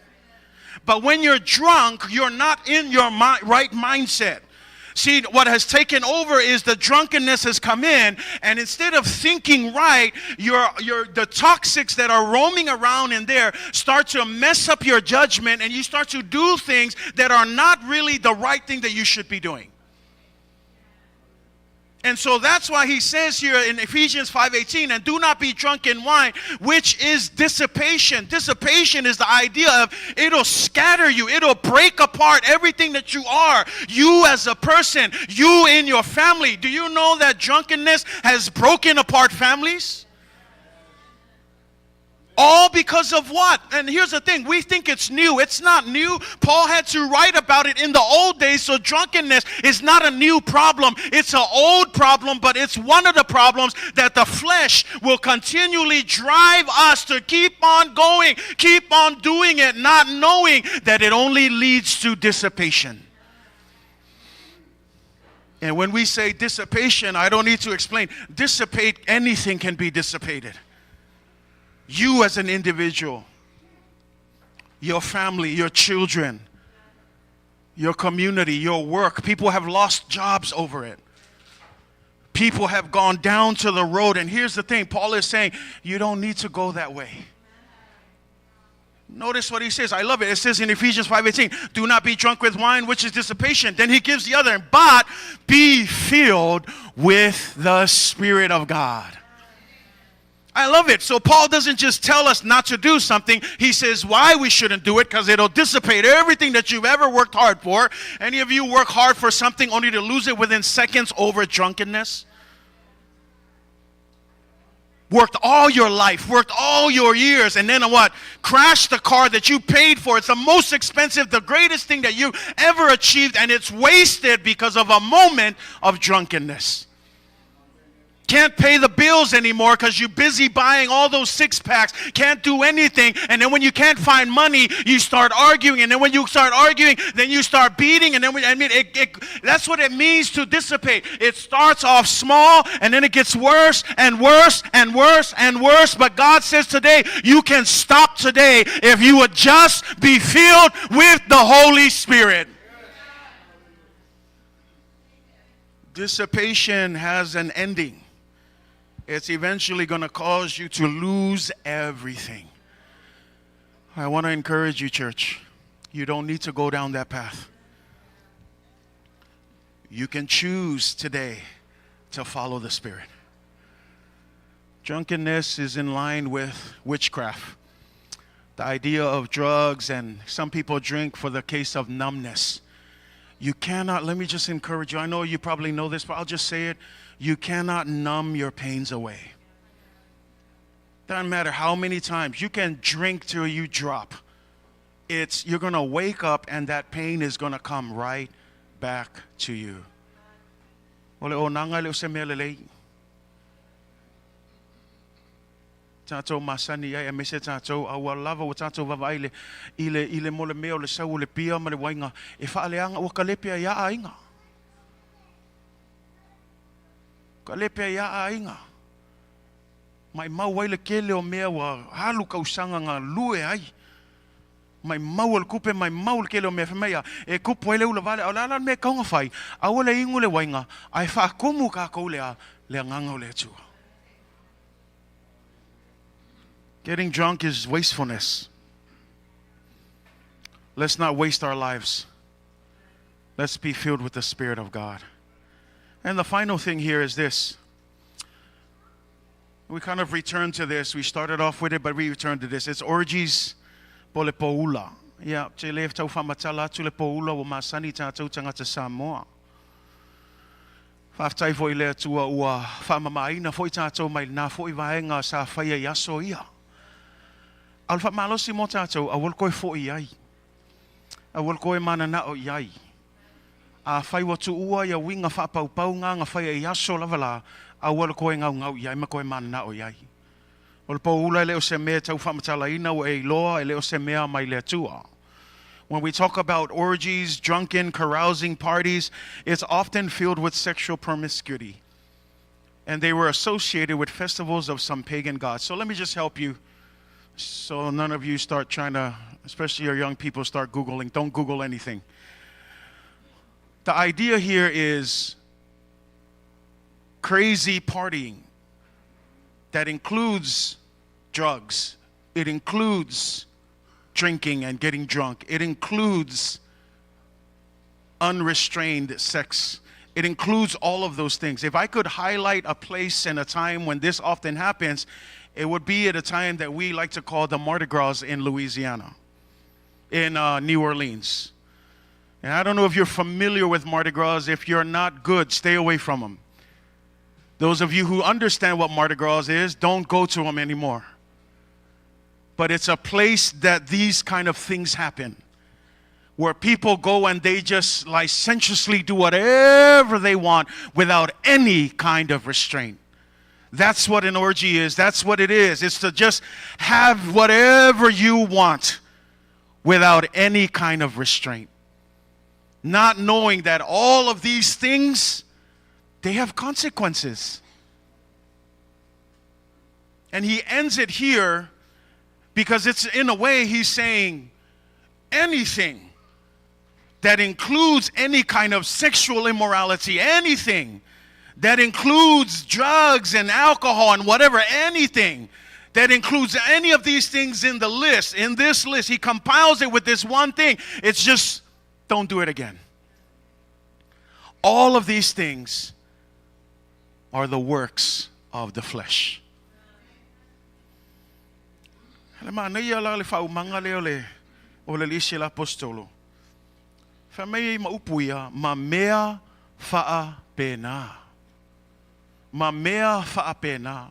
But when you're drunk, you're not in your right mindset. See, what has taken over is the drunkenness has come in, and instead of thinking right, the toxics that are roaming around in there start to mess up your judgment, and you start to do things that are not really the right thing that you should be doing. And so that's why he says here in Ephesians 5:18, and do not be drunk in wine, which is dissipation. Dissipation is the idea of it'll scatter you. It'll break apart everything that you are. You as a person, you in your family. Do you know that drunkenness has broken apart families? All because of what? And here's the thing. We think it's new. It's not new. Paul had to write about it in the old days. So drunkenness is not a new problem. It's an old problem, but it's one of the problems that the flesh will continually drive us to keep on going, keep on doing it, not knowing that it only leads to dissipation. And when we say dissipation, I don't need to explain. Dissipate, anything can be dissipated. You as an individual, your family, your children, your community, your work. People have lost jobs over it. People have gone down to the road. And here's the thing. Paul is saying, you don't need to go that way. Notice what he says. I love it. It says in Ephesians 5:18, "Do not be drunk with wine, which is dissipation." Then he gives the other, "But be filled with the Spirit of God." I love it. So Paul doesn't just tell us not to do something. He says why we shouldn't do it, because it'll dissipate everything that you've ever worked hard for. Any of you work hard for something only to lose it within seconds over drunkenness? Worked all your life, worked all your years, and then what? Crashed the car that you paid for. It's the most expensive, the greatest thing that you ever achieved, and it's wasted because of a moment of drunkenness. Can't pay the bills anymore because you're busy buying all those 6-packs. Can't do anything. And then when you can't find money, you start arguing. And then when you start arguing, then you start beating. And then, that's what it means to dissipate. It starts off small, and then it gets worse and worse and worse and worse. But God says today, you can stop today if you would just be filled with the Holy Spirit. Dissipation has an ending. It's eventually going to cause you to lose everything. I want to encourage you, church. You don't need to go down that path. You can choose today to follow the Spirit. Drunkenness is in line with witchcraft. The idea of drugs, and some people drink for the case of numbness. You cannot, let me just encourage you. I know you probably know this, but I'll just say it. You cannot numb your pains away. Doesn't matter how many times. You can drink till you drop. You're going to wake up and that pain is going to come right back to you. Ole o nanga le o se mea lelei. Tātou masani ai, a me se tātou aua lava o tātou vava ai le, i le, i le mole mea o le sau o le pia ma le wainga. E whaaleanga ua ka lepea ia a inga. Ka lepea ia a inga. Mai mau ai le kele o mea ua halu kausanga ngā lue ai. Mai mau le kupe, mai mau le kele o mea whamea. E kupu ai le ula vale, au la la mea kaunga whai. Aua le ingu le wainga, ai whaakumu kā kou le a, le anganga o le atua. Getting drunk is wastefulness. Let's not waste our lives. Let's be filled with the Spirit of God. And the final thing here is this. We kind of return to this. We started off with it, but we return to this. It's orgies po le poula. Yeah, te le tau whamatala atu le poula o masani tātou tangata Samoa. Whaftai fo i le atua ua whamamaina fo i tātou mai nā fo i vaenga sa whaia i aso ia. Au le whamalosi mō tātou, a wal koe fo i ai. A wal koe mana nao i ai. A whai watu ua ia winga whapaupau ngā ngā whaia i aso lava la, a wal koe ngau ngau i ai, ma koe mana nao i ai. O le pōula e leo se mea tau whamatalaina o e iloa e leo se mea mai le atua. When we talk about orgies, drunken, carousing parties, it's often filled with sexual promiscuity. And they were associated with festivals of some pagan gods. So let me just help you. So none of you start trying to, especially your young people, start Googling. Don't Google anything. The idea here is crazy partying that includes drugs. It includes drinking and getting drunk. It includes unrestrained sex. It includes all of those things. If I could highlight a place and a time when this often happens, it would be at a time that we like to call the Mardi Gras in Louisiana, in New Orleans. And I don't know if you're familiar with Mardi Gras. If you're not good, stay away from them. Those of you who understand what Mardi Gras is, don't go to them anymore. But it's a place that these kind of things happen, where people go and they just licentiously do whatever they want without any kind of restraint. That's what an orgy is. That's what it is. It's to just have whatever you want without any kind of restraint. Not knowing that all of these things, they have consequences. And he ends it here because it's, in a way, he's saying anything that includes any kind of sexual immorality, anything that includes drugs and alcohol and whatever, anything that includes any of these things in the list, in this list, he compiles it with this one thing. It's just, don't do it again. All of these things are the works of the flesh. Le manaia la le faaumaga lea o le o le lisi le apostolo. Fai mai ma upu ia, ma mea faapena. Ma mea faapena.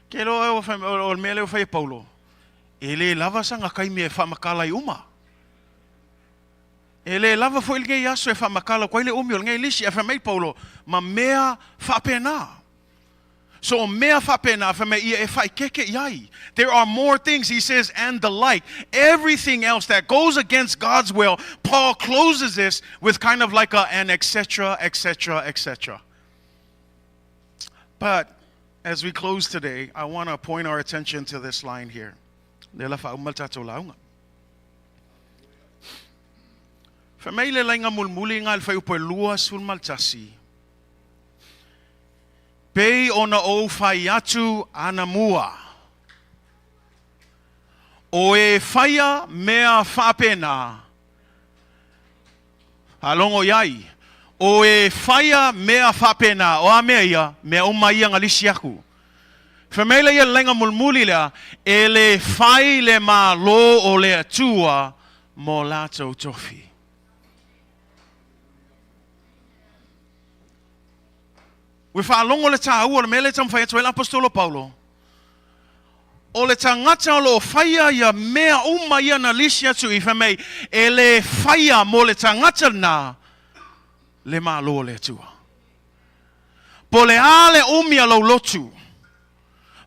Ke loa e o le mea lea ua fai e Paulo, e le lava saga taimi e faamatala ai uma. E le lava foi lenei aso e faamatala atu ai le umi o lenei lisi, ae fai mai Paulo, ma mea faapena. So o mea faapena, fai mai ia e faaeteete i ai. There are more things, he says, and the like. Everything else that goes against God's will, Paul closes this with kind of like a and etc., etc., etc. But as we close today, I want to point our attention to this line here. Le la faauma le tatou lauga. Fai mai le laina mulimuli i le fuaiupu e 21. Pei ona ou fai atu anamua. O e faia mea faapena. Faalogo i ai. O e faia mea faapena. O a mea ia, mea uma ia na lisi aku. Fai mai lea i le laina mulimuli lea, e le fai le Malo o le Atua mo latou tofi. Ua faalogo le taua o le mea lea e taumafai atu ai le Aposetolo Paulo, o le tagata o lo o faia ia mea uma ia na lisi atu i, fai mai, e le faia mo le tagata lena le Malo o le Atua. Po o le a le umi a lou lotu,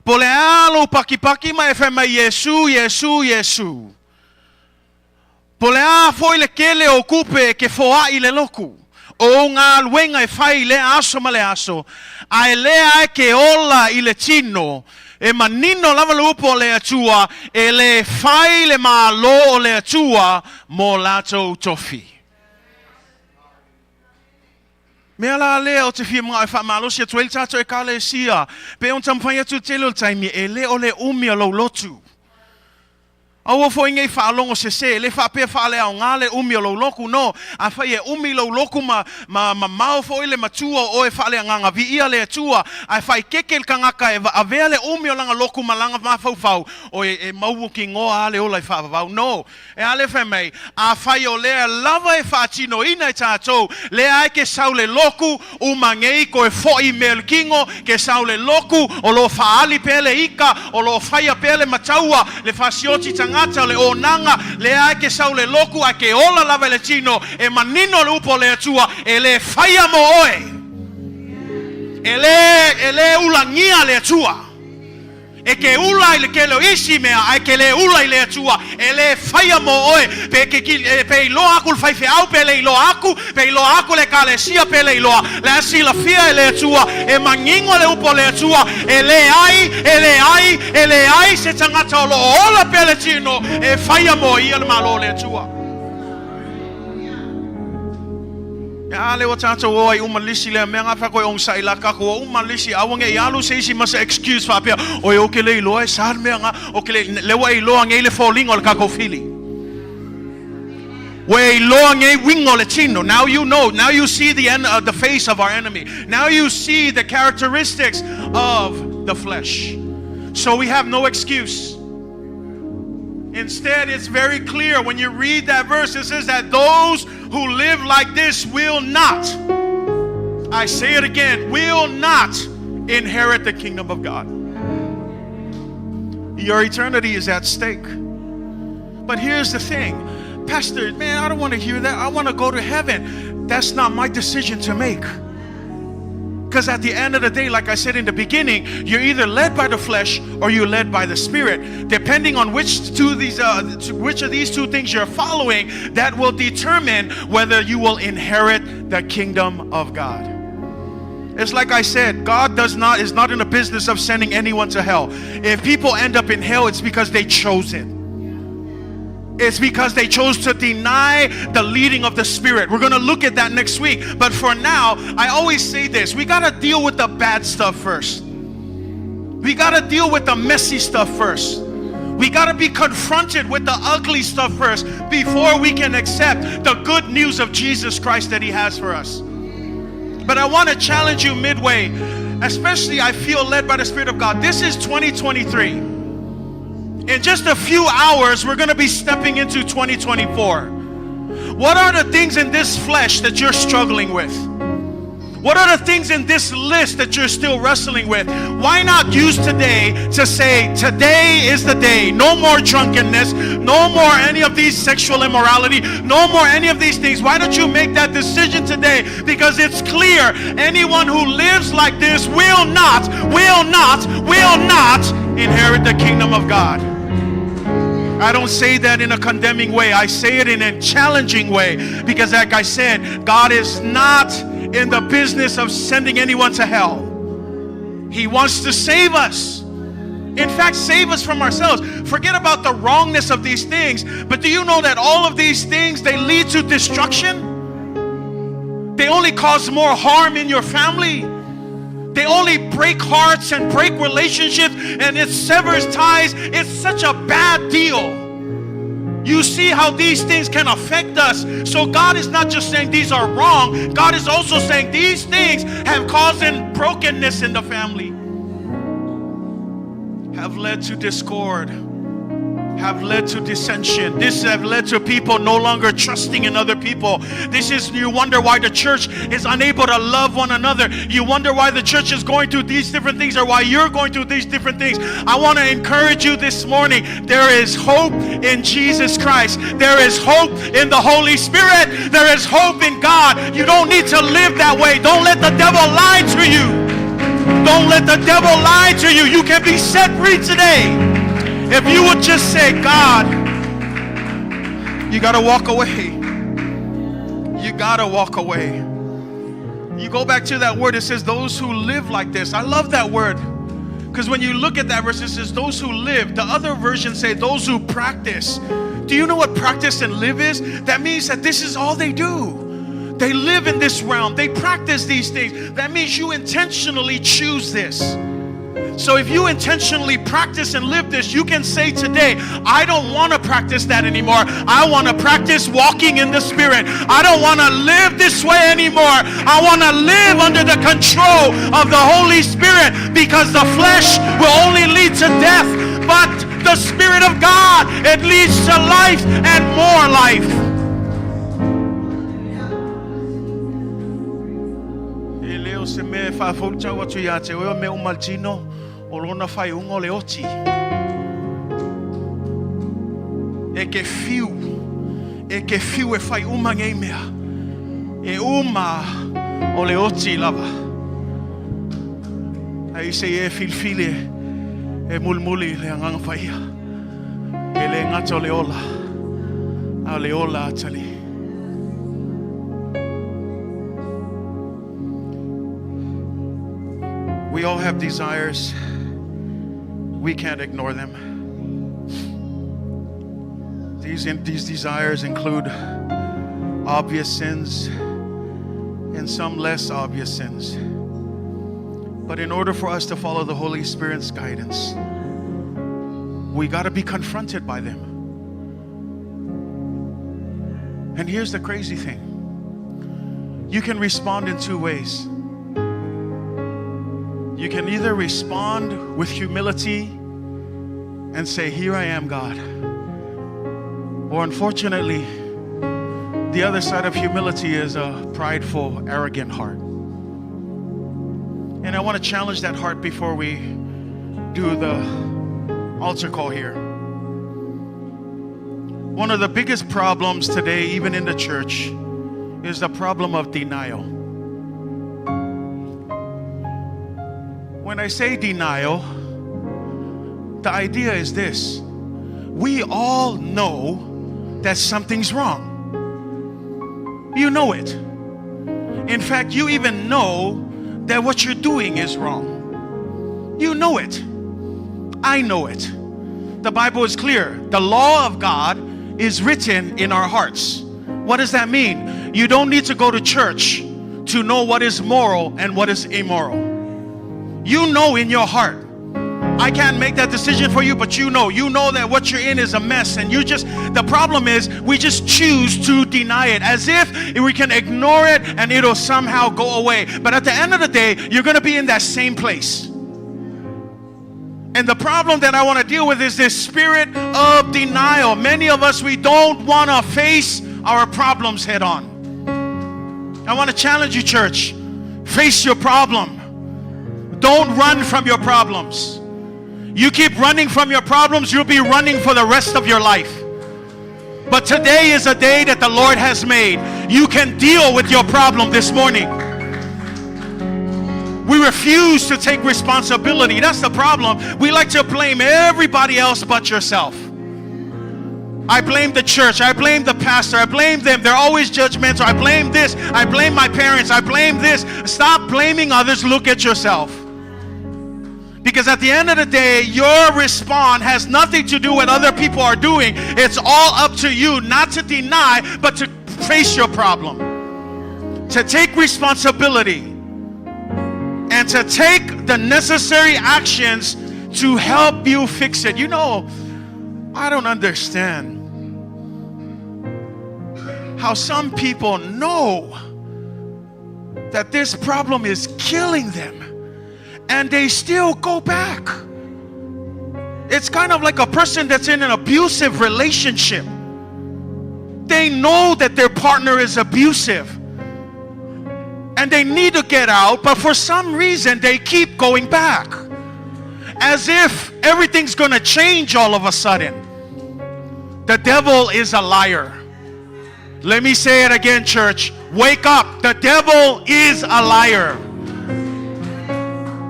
po o le a lou pakipaki ma e fai mai, Iesu, Iesu, Iesu. Po o le a foi le tele o tupe e te foai i le lotu, o ou galuega e fai i lea aso ma lea aso, a e lea e ke ola i le tino, e manino lava le upu a le Atua, e le fai le Malo o le Atua mo latou tofi. Mea la lea ou te fia manao e faamalosi atu ai le tatou Ekalesia, pei ona taumafai atu i le tele o le taimi, e le o le umi o lou lotu. Aua foi nei faalogo sese, e le faapea faaleaoga le umi o lou lotu, no. Afai e umi lou lotu ma, ma mamao foi le matua o oe faaleagaga, viia le Atua, ae faaeteete le tagata e avea le umi o lana lotu ma lana mafaufau, o e, e mautinoa lava le ola i faavavau. No. E a lea fai mai, afai o lea lava e faatinoina e tatou, lea e ke sau le loku, uma nei toe fo'i mea o le kino, ke sau le loku, o lo o faaali pea le ika, o lo o faia pea le mataua, le fasioti tagata, le onaga, lea e ke sau le loku, ae ke ola lava i le tino, e manino le upu a le Atua, e le faia mo oe. E le, e le ulagia le Atua. E ke ula i le kele o isi mea, ae ke le ula i le Atua, e le faia mo oe, pe ke ki, e, pe iloa aku le faifeau, pe le iloa aku, pe iloa aku le Ekalesia, pe le iloa, le a silafia e le Atua, e manino le upu a le Atua, e leai, e leai, e leai se tagata o lo o ola pea le tino, e faia mo ia le Malo o le Atua. E a lea ua tatou o ai uma lisi lea mea nga fai koe onosai la kako ua uma lisi aua nei alu se isi ma se excuse faapea oi ou ke le iloa e sa le mea nga o ke le lea ua e iloa nei le foliga o le kakou fili ua e iloa nei uiga o le tino. Now you know. Now you see the en the face of our enemy. Now you see the characteristics of the flesh. So we have no excuse. Instead, it's very clear when you read that verse, it says that those who live like this will not, I say it again, will not inherit the kingdom of God. Your eternity is at stake. But here's the thing, Pastor, man, I don't want to hear that. I want to go to heaven. That's not my decision to make. Because at the end of the day, like I said in the beginning, you're either led by the flesh or you're led by the Spirit. Depending on which two of these, which of these two things you're following, that will determine whether you will inherit the kingdom of God. It's like I said, God does not is not in the business of sending anyone to hell. If people end up in hell, it's because they chose it. It's because they chose to deny the leading of the Spirit. We're going to look at that next week. But for now, I always say this. We got to deal with the bad stuff first. We got to deal with the messy stuff first. We got to be confronted with the ugly stuff first before we can accept the good news of Jesus Christ that He has for us. But I want to challenge you midway, especially I feel led by the Spirit of God. This is 2023. In just a few hours, we're going to be stepping into 2024. What are the things in this flesh that you're struggling with? What are the things in this list that you're still wrestling with? Why not use today to say, today is the day. No more drunkenness, no more any of these sexual immorality, no more any of these things. Why don't you make that decision today? Because it's clear anyone who lives like this will not, will not, will not inherit the kingdom of God. I don't say that in a condemning way. I say it in a challenging way because, like I said, God is not in the business of sending anyone to hell. He wants to save us. In fact, save us from ourselves. Forget about the wrongness of these things. But do you know that all of these things, they lead to destruction? They only cause more harm in your family. They only break hearts and break relationships, and it severs ties. It's such a bad deal. You see how these things can affect us. So God is not just saying these are wrong. God is also saying these things have caused brokenness in the family, have led to discord, have led to dissension. This have led to people no longer trusting in other people. This is, you wonder why the church is unable to love one another. You wonder why the church is going through these different things, or why you're going through these different things. I want to encourage you this morning. There is hope in Jesus Christ. There is hope in the Holy Spirit. There is hope in God. You don't need to live that way. Don't let the devil lie to you. Don't let the devil lie to you. You can be set free today. If you would just say, God, you got to walk away. You got to walk away. You go back to that word, it says those who live like this. I love that word. Because when you look at that verse, it says those who live. The other versions say those who practice. Do you know what practice and live is? That means that this is all they do. They live in this realm. They practice these things. That means you intentionally choose this. So if you intentionally practice and live this, you can say today, I don't want to practice that anymore. I want to practice walking in the Spirit. I don't want to live this way anymore. I want to live under the control of the Holy Spirit, because the flesh will only lead to death, but the Spirit of God, it leads to life and more life. O lona whai ungo le oti. E ke whiu e whai uma ngei mea. E uma o le oti lava. Ai se e filfile e mulmuli le anganga whaia. E le ngata o le ola. A le ola atali. We all have desires. We can't ignore them. These desires include obvious sins and some less obvious sins. But in order for us to follow the Holy Spirit's guidance, we got to be confronted by them. And here's the crazy thing. You can respond in two ways. You can either respond with humility and say, here I am, God. Or unfortunately, the other side of humility is a prideful, arrogant heart. And I want to challenge that heart before we do the altar call here. One of the biggest problems today, even in the church, is the problem of denial. When I say denial, the idea is this. We all know that something's wrong. You know it. In fact, you even know that what you're doing is wrong. You know it. I know it. The Bible is clear. The law of God is written in our hearts. What does that mean? You don't need to go to church to know what is moral and what is immoral. You know in your heart. I can't make that decision for you, but you know. You know that what you're in is a mess. And you just, the problem is, we just choose to deny it as if we can ignore it and it'll somehow go away. But at the end of the day, you're going to be in that same place. And the problem that I want to deal with is this spirit of denial. Many of us, we don't want to face our problems head on. I want to challenge you, church. Face your problem. Don't run from your problems. You keep running from your problems, you'll be running for the rest of your life. But today is a day that the Lord has made. You can deal with your problem this morning. We refuse to take responsibility. That's the problem. We like to blame everybody else but yourself. I blame the church. I blame the pastor. I blame them. They're always judgmental. I blame this. I blame my parents. I blame this. Stop blaming others. Look at yourself. Because at the end of the day, your response has nothing to do with what other people are doing. It's all up to you not to deny, but to face your problem. To take responsibility. And to take the necessary actions to help you fix it. You know, I don't understand how some people know that this problem is killing them and they still go back. It's kind of like a person that's in an abusive relationship. They know that their partner is abusive and they need to get out, but for some reason they keep going back. As if everything's going to change all of a sudden. The devil is a liar. Let me say it again, church. Wake up. The devil is a liar.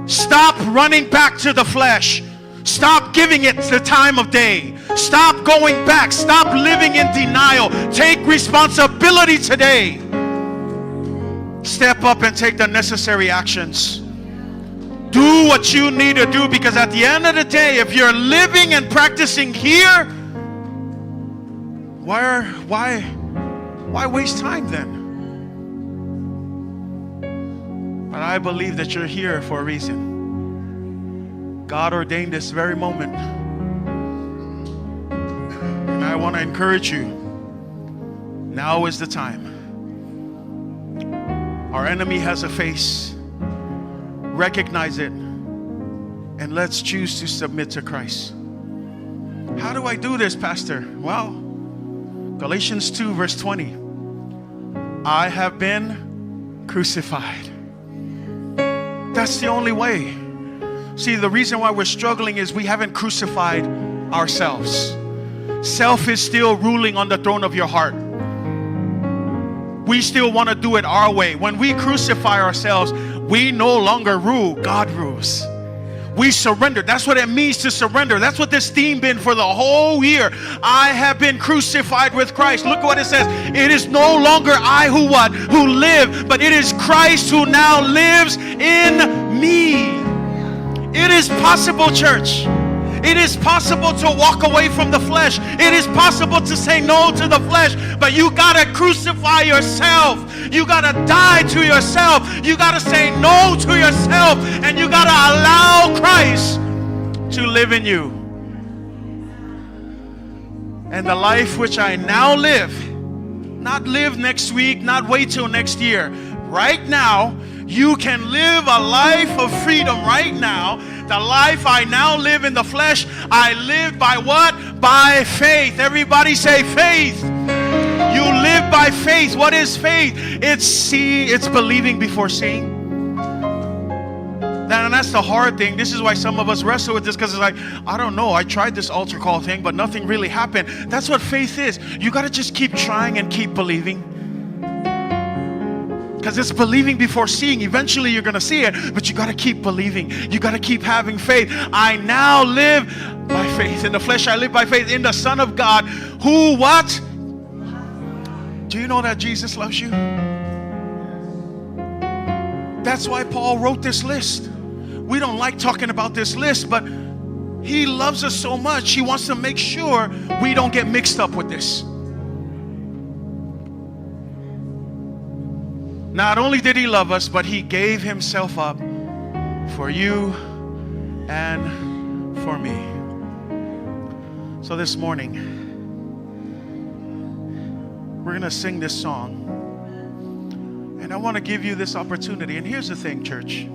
Stop running back to the flesh. Stop giving it the time of day. Stop going back. Stop living in denial. Take responsibility today. Step up and take the necessary actions. Do what you need to do, because at the end of the day, if you're living and practicing here, why waste time then? But I believe that you're here for a reason. God ordained this very moment. And I want to encourage you. Now is the time. Our enemy has a face. Recognize it. And let's choose to submit to Christ. How do I do this, Pastor? Well, Galatians 2, verse 20. I have been crucified. That's the only way. See, the reason why we're struggling is we haven't crucified ourselves. Self is still ruling on the throne of your heart. We still want to do it our way. When we crucify ourselves, we no longer rule. God rules. We surrender. That's what it means to surrender. That's what this theme been for the whole year. I have been crucified with Christ. Look what it says. It is no longer I who what? Who live, but it is Christ who now lives in me. It is possible, church. It is possible to walk away from the flesh. It is possible to say no to the flesh, but you got to crucify yourself. You got to die to yourself. You got to say no to yourself, and you got to allow Christ to live in you. And the life which I now live, not live next week, not wait till next year. Right now, you can live a life of freedom right now. The life I now live in the flesh, I live by what? By faith. Everybody say faith. You live by faith. What is faith? It's see, it's believing before seeing. And that's the hard thing. This is why some of us wrestle with this, because it's like, I don't know. I tried this altar call thing, but nothing really happened. That's what faith is. You got to just keep trying and keep believing. Because it's believing before seeing. Eventually you're going to see it, but you got to keep believing. You got to keep having faith. I now live by faith. In the flesh I live by faith in the Son of God who what? Do you know that Jesus loves you? That's why Paul wrote this list. We don't like talking about this list, but he loves us so much. He wants to make sure we don't get mixed up with this. Not only did he love us, but he gave himself up for you and for me. So this morning, we're going to sing this song. And I want to give you this opportunity. And here's the thing, church.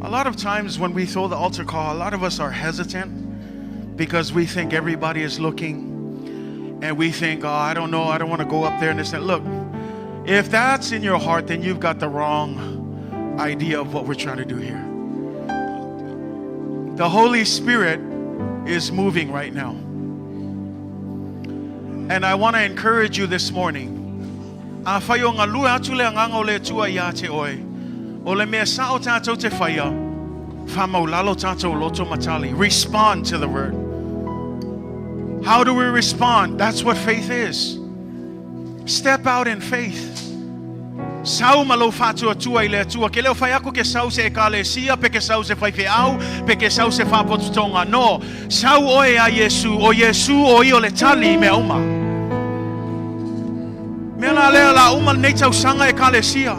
A lot of times when we throw the altar call, a lot of us are hesitant because we think everybody is looking and we think, oh, I don't know, I don't want to go up there and this and that. Look, if that's in your heart, then you've got the wrong idea of what we're trying to do here. The Holy Spirit is moving right now. And I want to encourage you this morning. Afai o galue atu le Agaga o le Atua ia te oe. O le mea sao tātou te whaia, whamaulalo tātou loto matali. Respond to the word. How do we respond? That's what faith is. Step out in faith. Sau ma lou faatuatua i le Atua. Ke le o fai atu ke sau se ekalesia, pe ke sau se faifeau, pe ke sau se faapotopotoga. No, sau oe ia Iesu, o Iesu o ia o le tali i mea uma. Mea la lea la uma lenei tausaga ekalesia.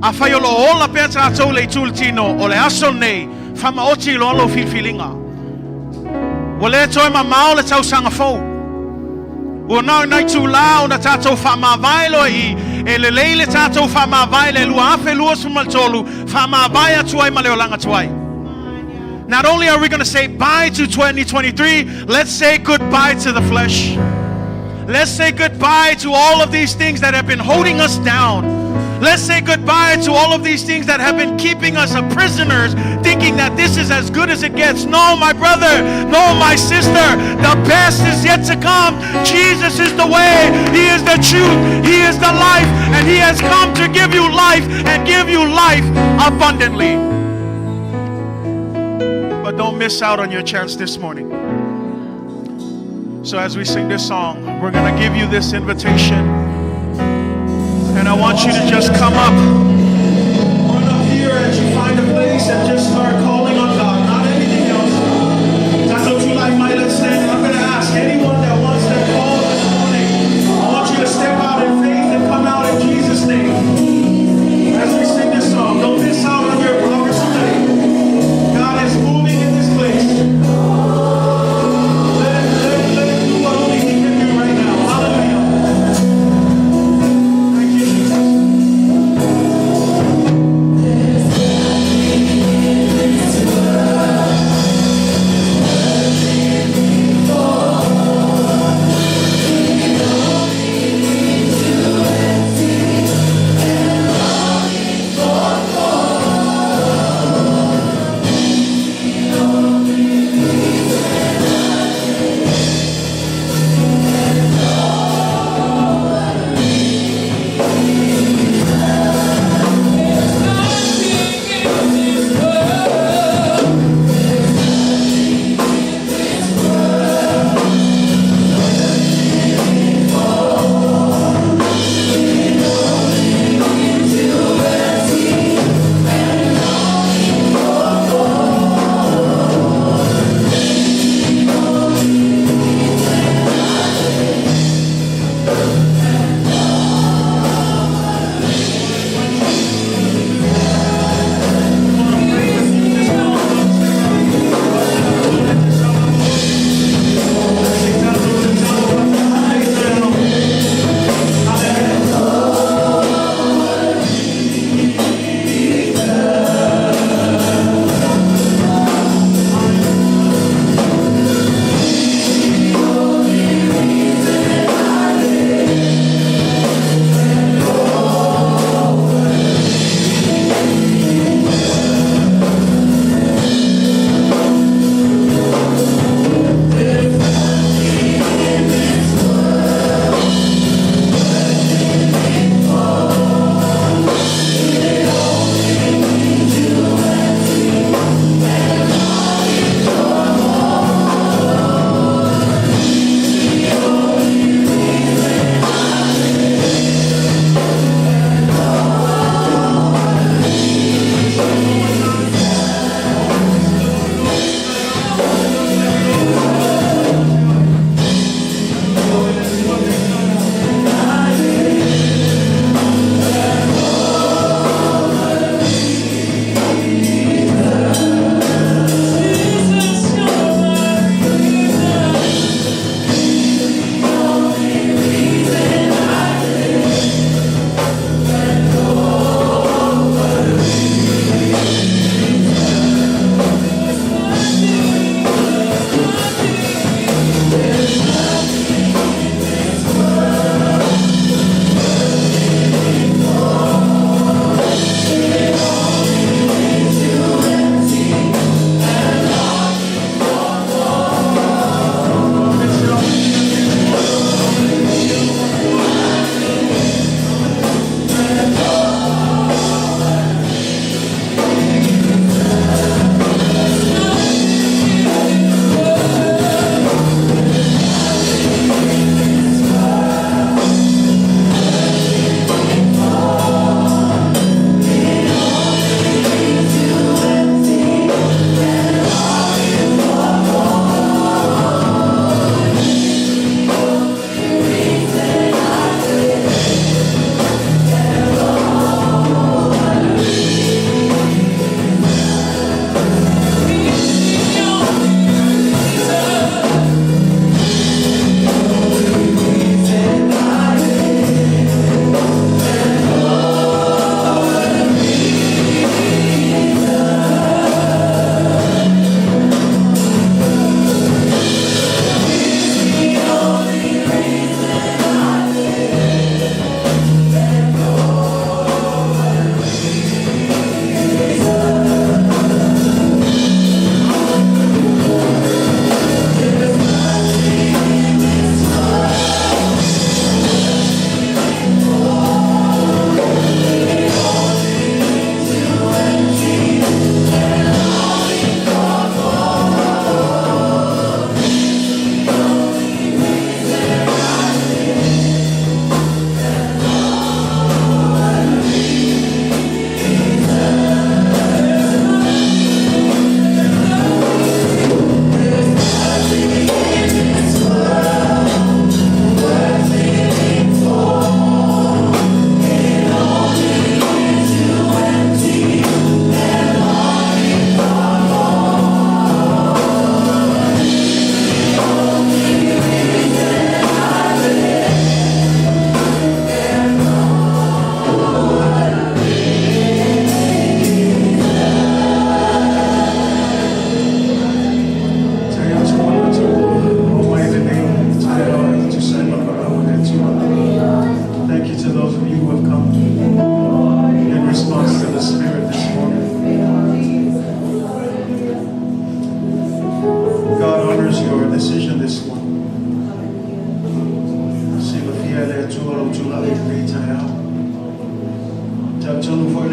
Afai o lo o ola pea tātou le itu o le tino, o le aso lenei, faamaoti loa lou filifiliga. Ua le toe mamao le tausaga fou. Ua na o nai itulā ona tatou faamavae loa i i, e lelei le tatou faamavae le 2023, faamavae atu ai ma le olaga tuai. Not only are we going to say bye to 2023, let's say goodbye to the flesh. Let's say goodbye to all of these things that have been holding us down. Let's say goodbye to all of these things that have been keeping us prisoners, thinking that this is as good as it gets. No, my brother, no, my sister, the best is yet to come. Jesus is the way, He is the truth, He is the life, and He has come to give you life and give you life abundantly. But don't miss out on your chance this morning. So as we sing this song, we're going to give you this invitation. And I want you to just come up. Run up here as you find a place and just start calling on God, not anything else. Tatou tulai mai, let's stand. I'm going to ask anyone that wants that call this morning, I want you to step out in faith and come out in Jesus' name. As we sing this song, don't miss out on your opportunity. God is moving in this place. Let him do what only He can do right now. Hallelujah. Thank you, Jesus.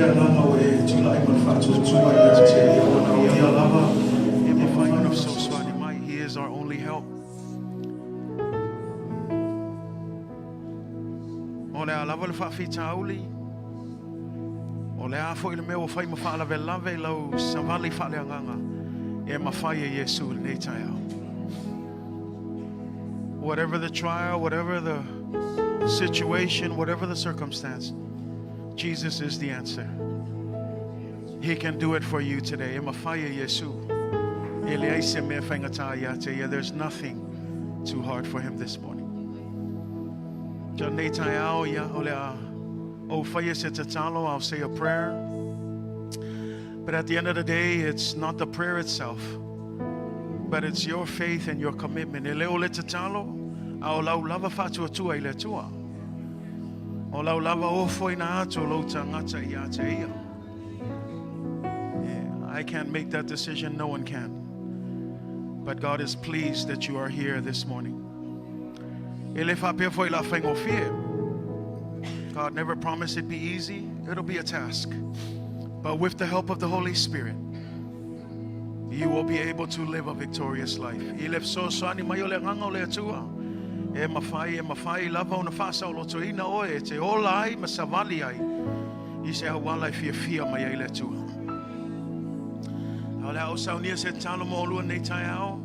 le agaga ua e tulai ma le faatuatua ia te ia, ona o Ia lava E mafai ona fesoasoani mai. He is our only help. O le a lava le faafitauli, o le a foi le mea ua fai ma faalavelave i lau savali faaleagaga, e mafai e Iesu i lenei taeao. Whatever the trial, whatever the situation, whatever the circumstance, Jesus is the answer. He can do it for you today. E mafai e Iesu. E leai se mea faigata ia te ia. There's nothing too hard for him this morning. Ia lenei taeao ia o le a ou faia se tatalo, I'll say a prayer. But at the end of the day, it's not the prayer itself, but it's your faith and your commitment. E le o le tatalo, a o lau lava faatuatua i le Atua. O lau lava ofoina atu o lou tagata ia te ia. Yeah, I can't make that decision, no one can. But God is pleased that you are here this morning. E le faapea foi la faigofie. God never promised it'd be easy. It'll be a task. But with the help of the Holy Spirit, you will be able to live a victorious life. I le fesoasoani mai o le agaga o le Atua. E mafai lava ona faasaolotoina oe e te ola ai ma savali ai. I se auala e fiafia mai ai le Atua. A o le a ou saunia se tatalo mo oulua lenei taeao.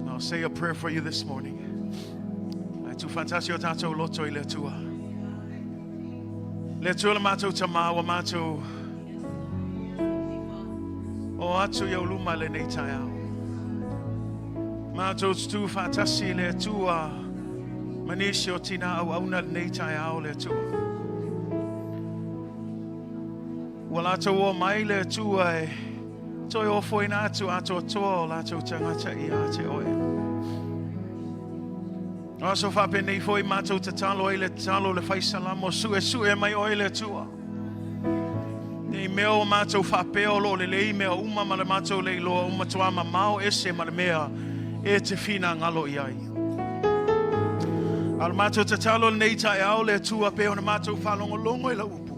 I'll say a prayer for you this morning. Ae tuufaatasi o tatou loto i le Atua. Le Atua le matou Tamā ua matou o atu i ou luma lenei taeao. Matou tutū faatasi i le Atua ma nisi o tinā auauna lenei taeao le Atua. Ua latou o mai le Atua e toe ofoina atu atoatoa o latou tagata ia te oe. O aso faapenei foi matou tatalo ai le tatalo le faisalamo suesue mai oe le Atua. Nei mea o matou faapea o lo o lelei mea uma ma le matou le iloa ua matuā mamao ese ma le mea e te finagalo i ai. A o le matou tatalo lenei taeao le Atua pei ona matou faalogologo i lau upu.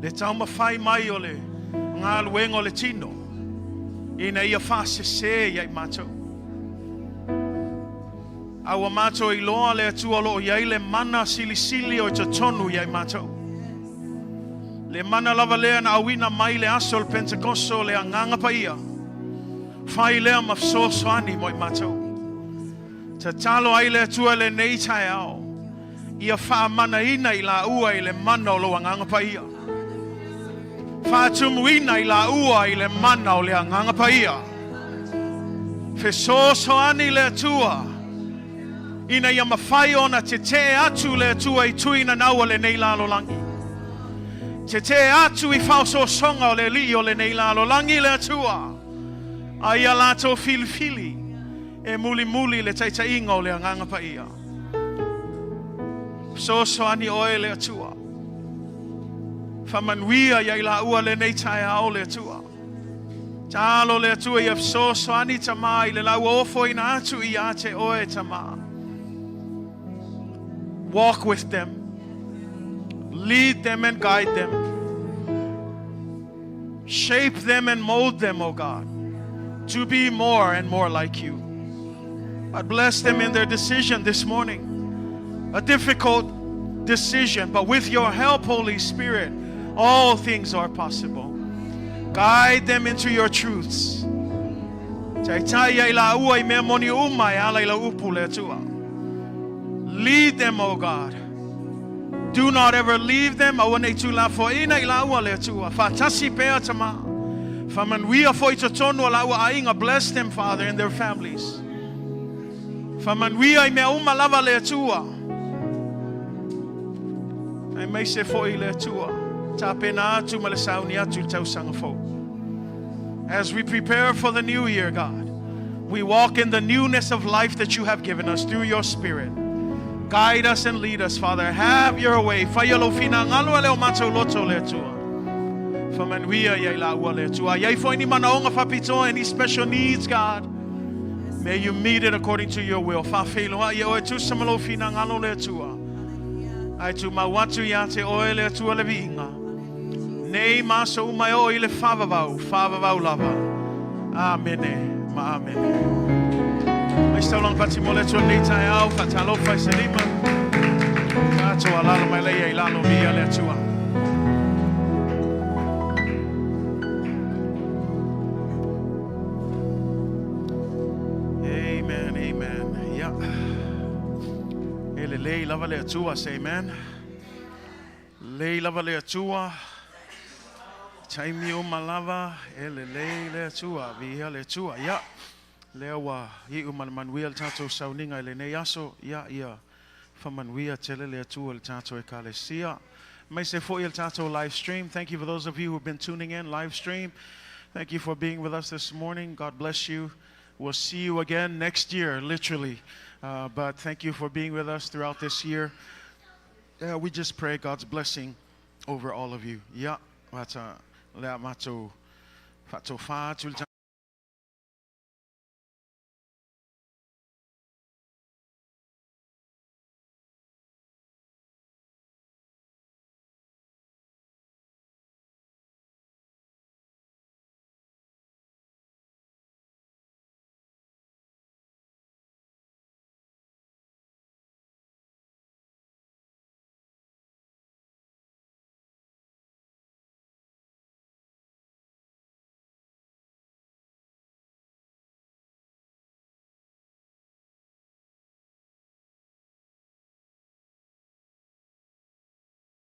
Le taumafai mai o le galuega o le tino ina ia faasese ia i matou. A ua matou iloa le Atua o lo o i ai le mana silisili o i totonu ia i matou. Le mana lava lea na auina mai le aso o le Pentekoso le Agaga Paia. Fai lea ma fesoasoani mo i matou. Tatalo ai le Atua lenei taeao ia faamanaina i laua i le mana o lou Agaga Paia. Faatumuina i laua i le mana o le Agaga Paia. Fesoasoani le Atua ina ia mafai ona tetee atu le Atua i tui nanau o lenei lalolagi. Tetee atu i faaosoosoga o le alii o lenei lalolagi le Atua. A ia latou filifili e mulimuli le taitaiga o le Agaga Paia. Fesoasoani oe le Atua. Faamanuia ia i laua lenei taeao le Atua. Talo le Atua ia fesoasoani Tamā i le laua ofoina atu ia te oe Tamā. Walk with them. Lead them and guide them. Shape them and mold them, O God, to be more and more like you. But bless them in their decision this morning. A difficult decision, but with your help, Holy Spirit, all things are possible. Guide them into your truths. Taitai ia i laua i mea moni uma e ala i lau upu le Atua. Lead them, O God. Do not ever leave them. Aua nei tuulafoaina i laua le Atua. Faatasi pea Tamā. Faamanuia foi totonu o laua aiga. Bless them, Father, and their families. Faamanuia i mea uma lava le Atua. Aemaise foi le Atua. Tapena atu ma le sauni atu i le tausaga fou. As we prepare for the new year, God, we walk in the newness of life that you have given us through your Spirit. Guide us and lead us, Father. Have your way. Faia lou finagalo ala i o matou loto le Atua. Faamanuia ia i laua le Atua. Iai foi ni manaoga faapitoa, any special needs, God. May you meet it according to your will. Faafeiloai e oe tusa ma lou finagalo le Atua. Ae tumau atu iā te Oe le Atua le viiga, nei ma aso uma e oo i le faavavau, faavavau lava. Amene ma amene. Mai se taulaga pati mo le Atua lenei taeao, faatalofa i se lima. Tatou alaala mai laia i lalo, viia le Atua. Amen, amen. Yeah. E lelei lava le Atua, say amen. Lelei lava le Atua. Taimi uma lava, e lelei le Atua, viia le Atua. Ia, lea ua iu ma le manuia le tatou sauniga i lenei aso. Ia, ia faamanuia tele le Atua i le tatou Ekalesia. Aemaise foi le tatou live stream. Thank you for those of you who have been tuning in live stream. Thank you for being with us this morning. God bless you. We'll see you again next year, literally. But thank you for being with us throughout this year. We just pray God's blessing over all of you. Yeah, that's lea matou faatofa atu le.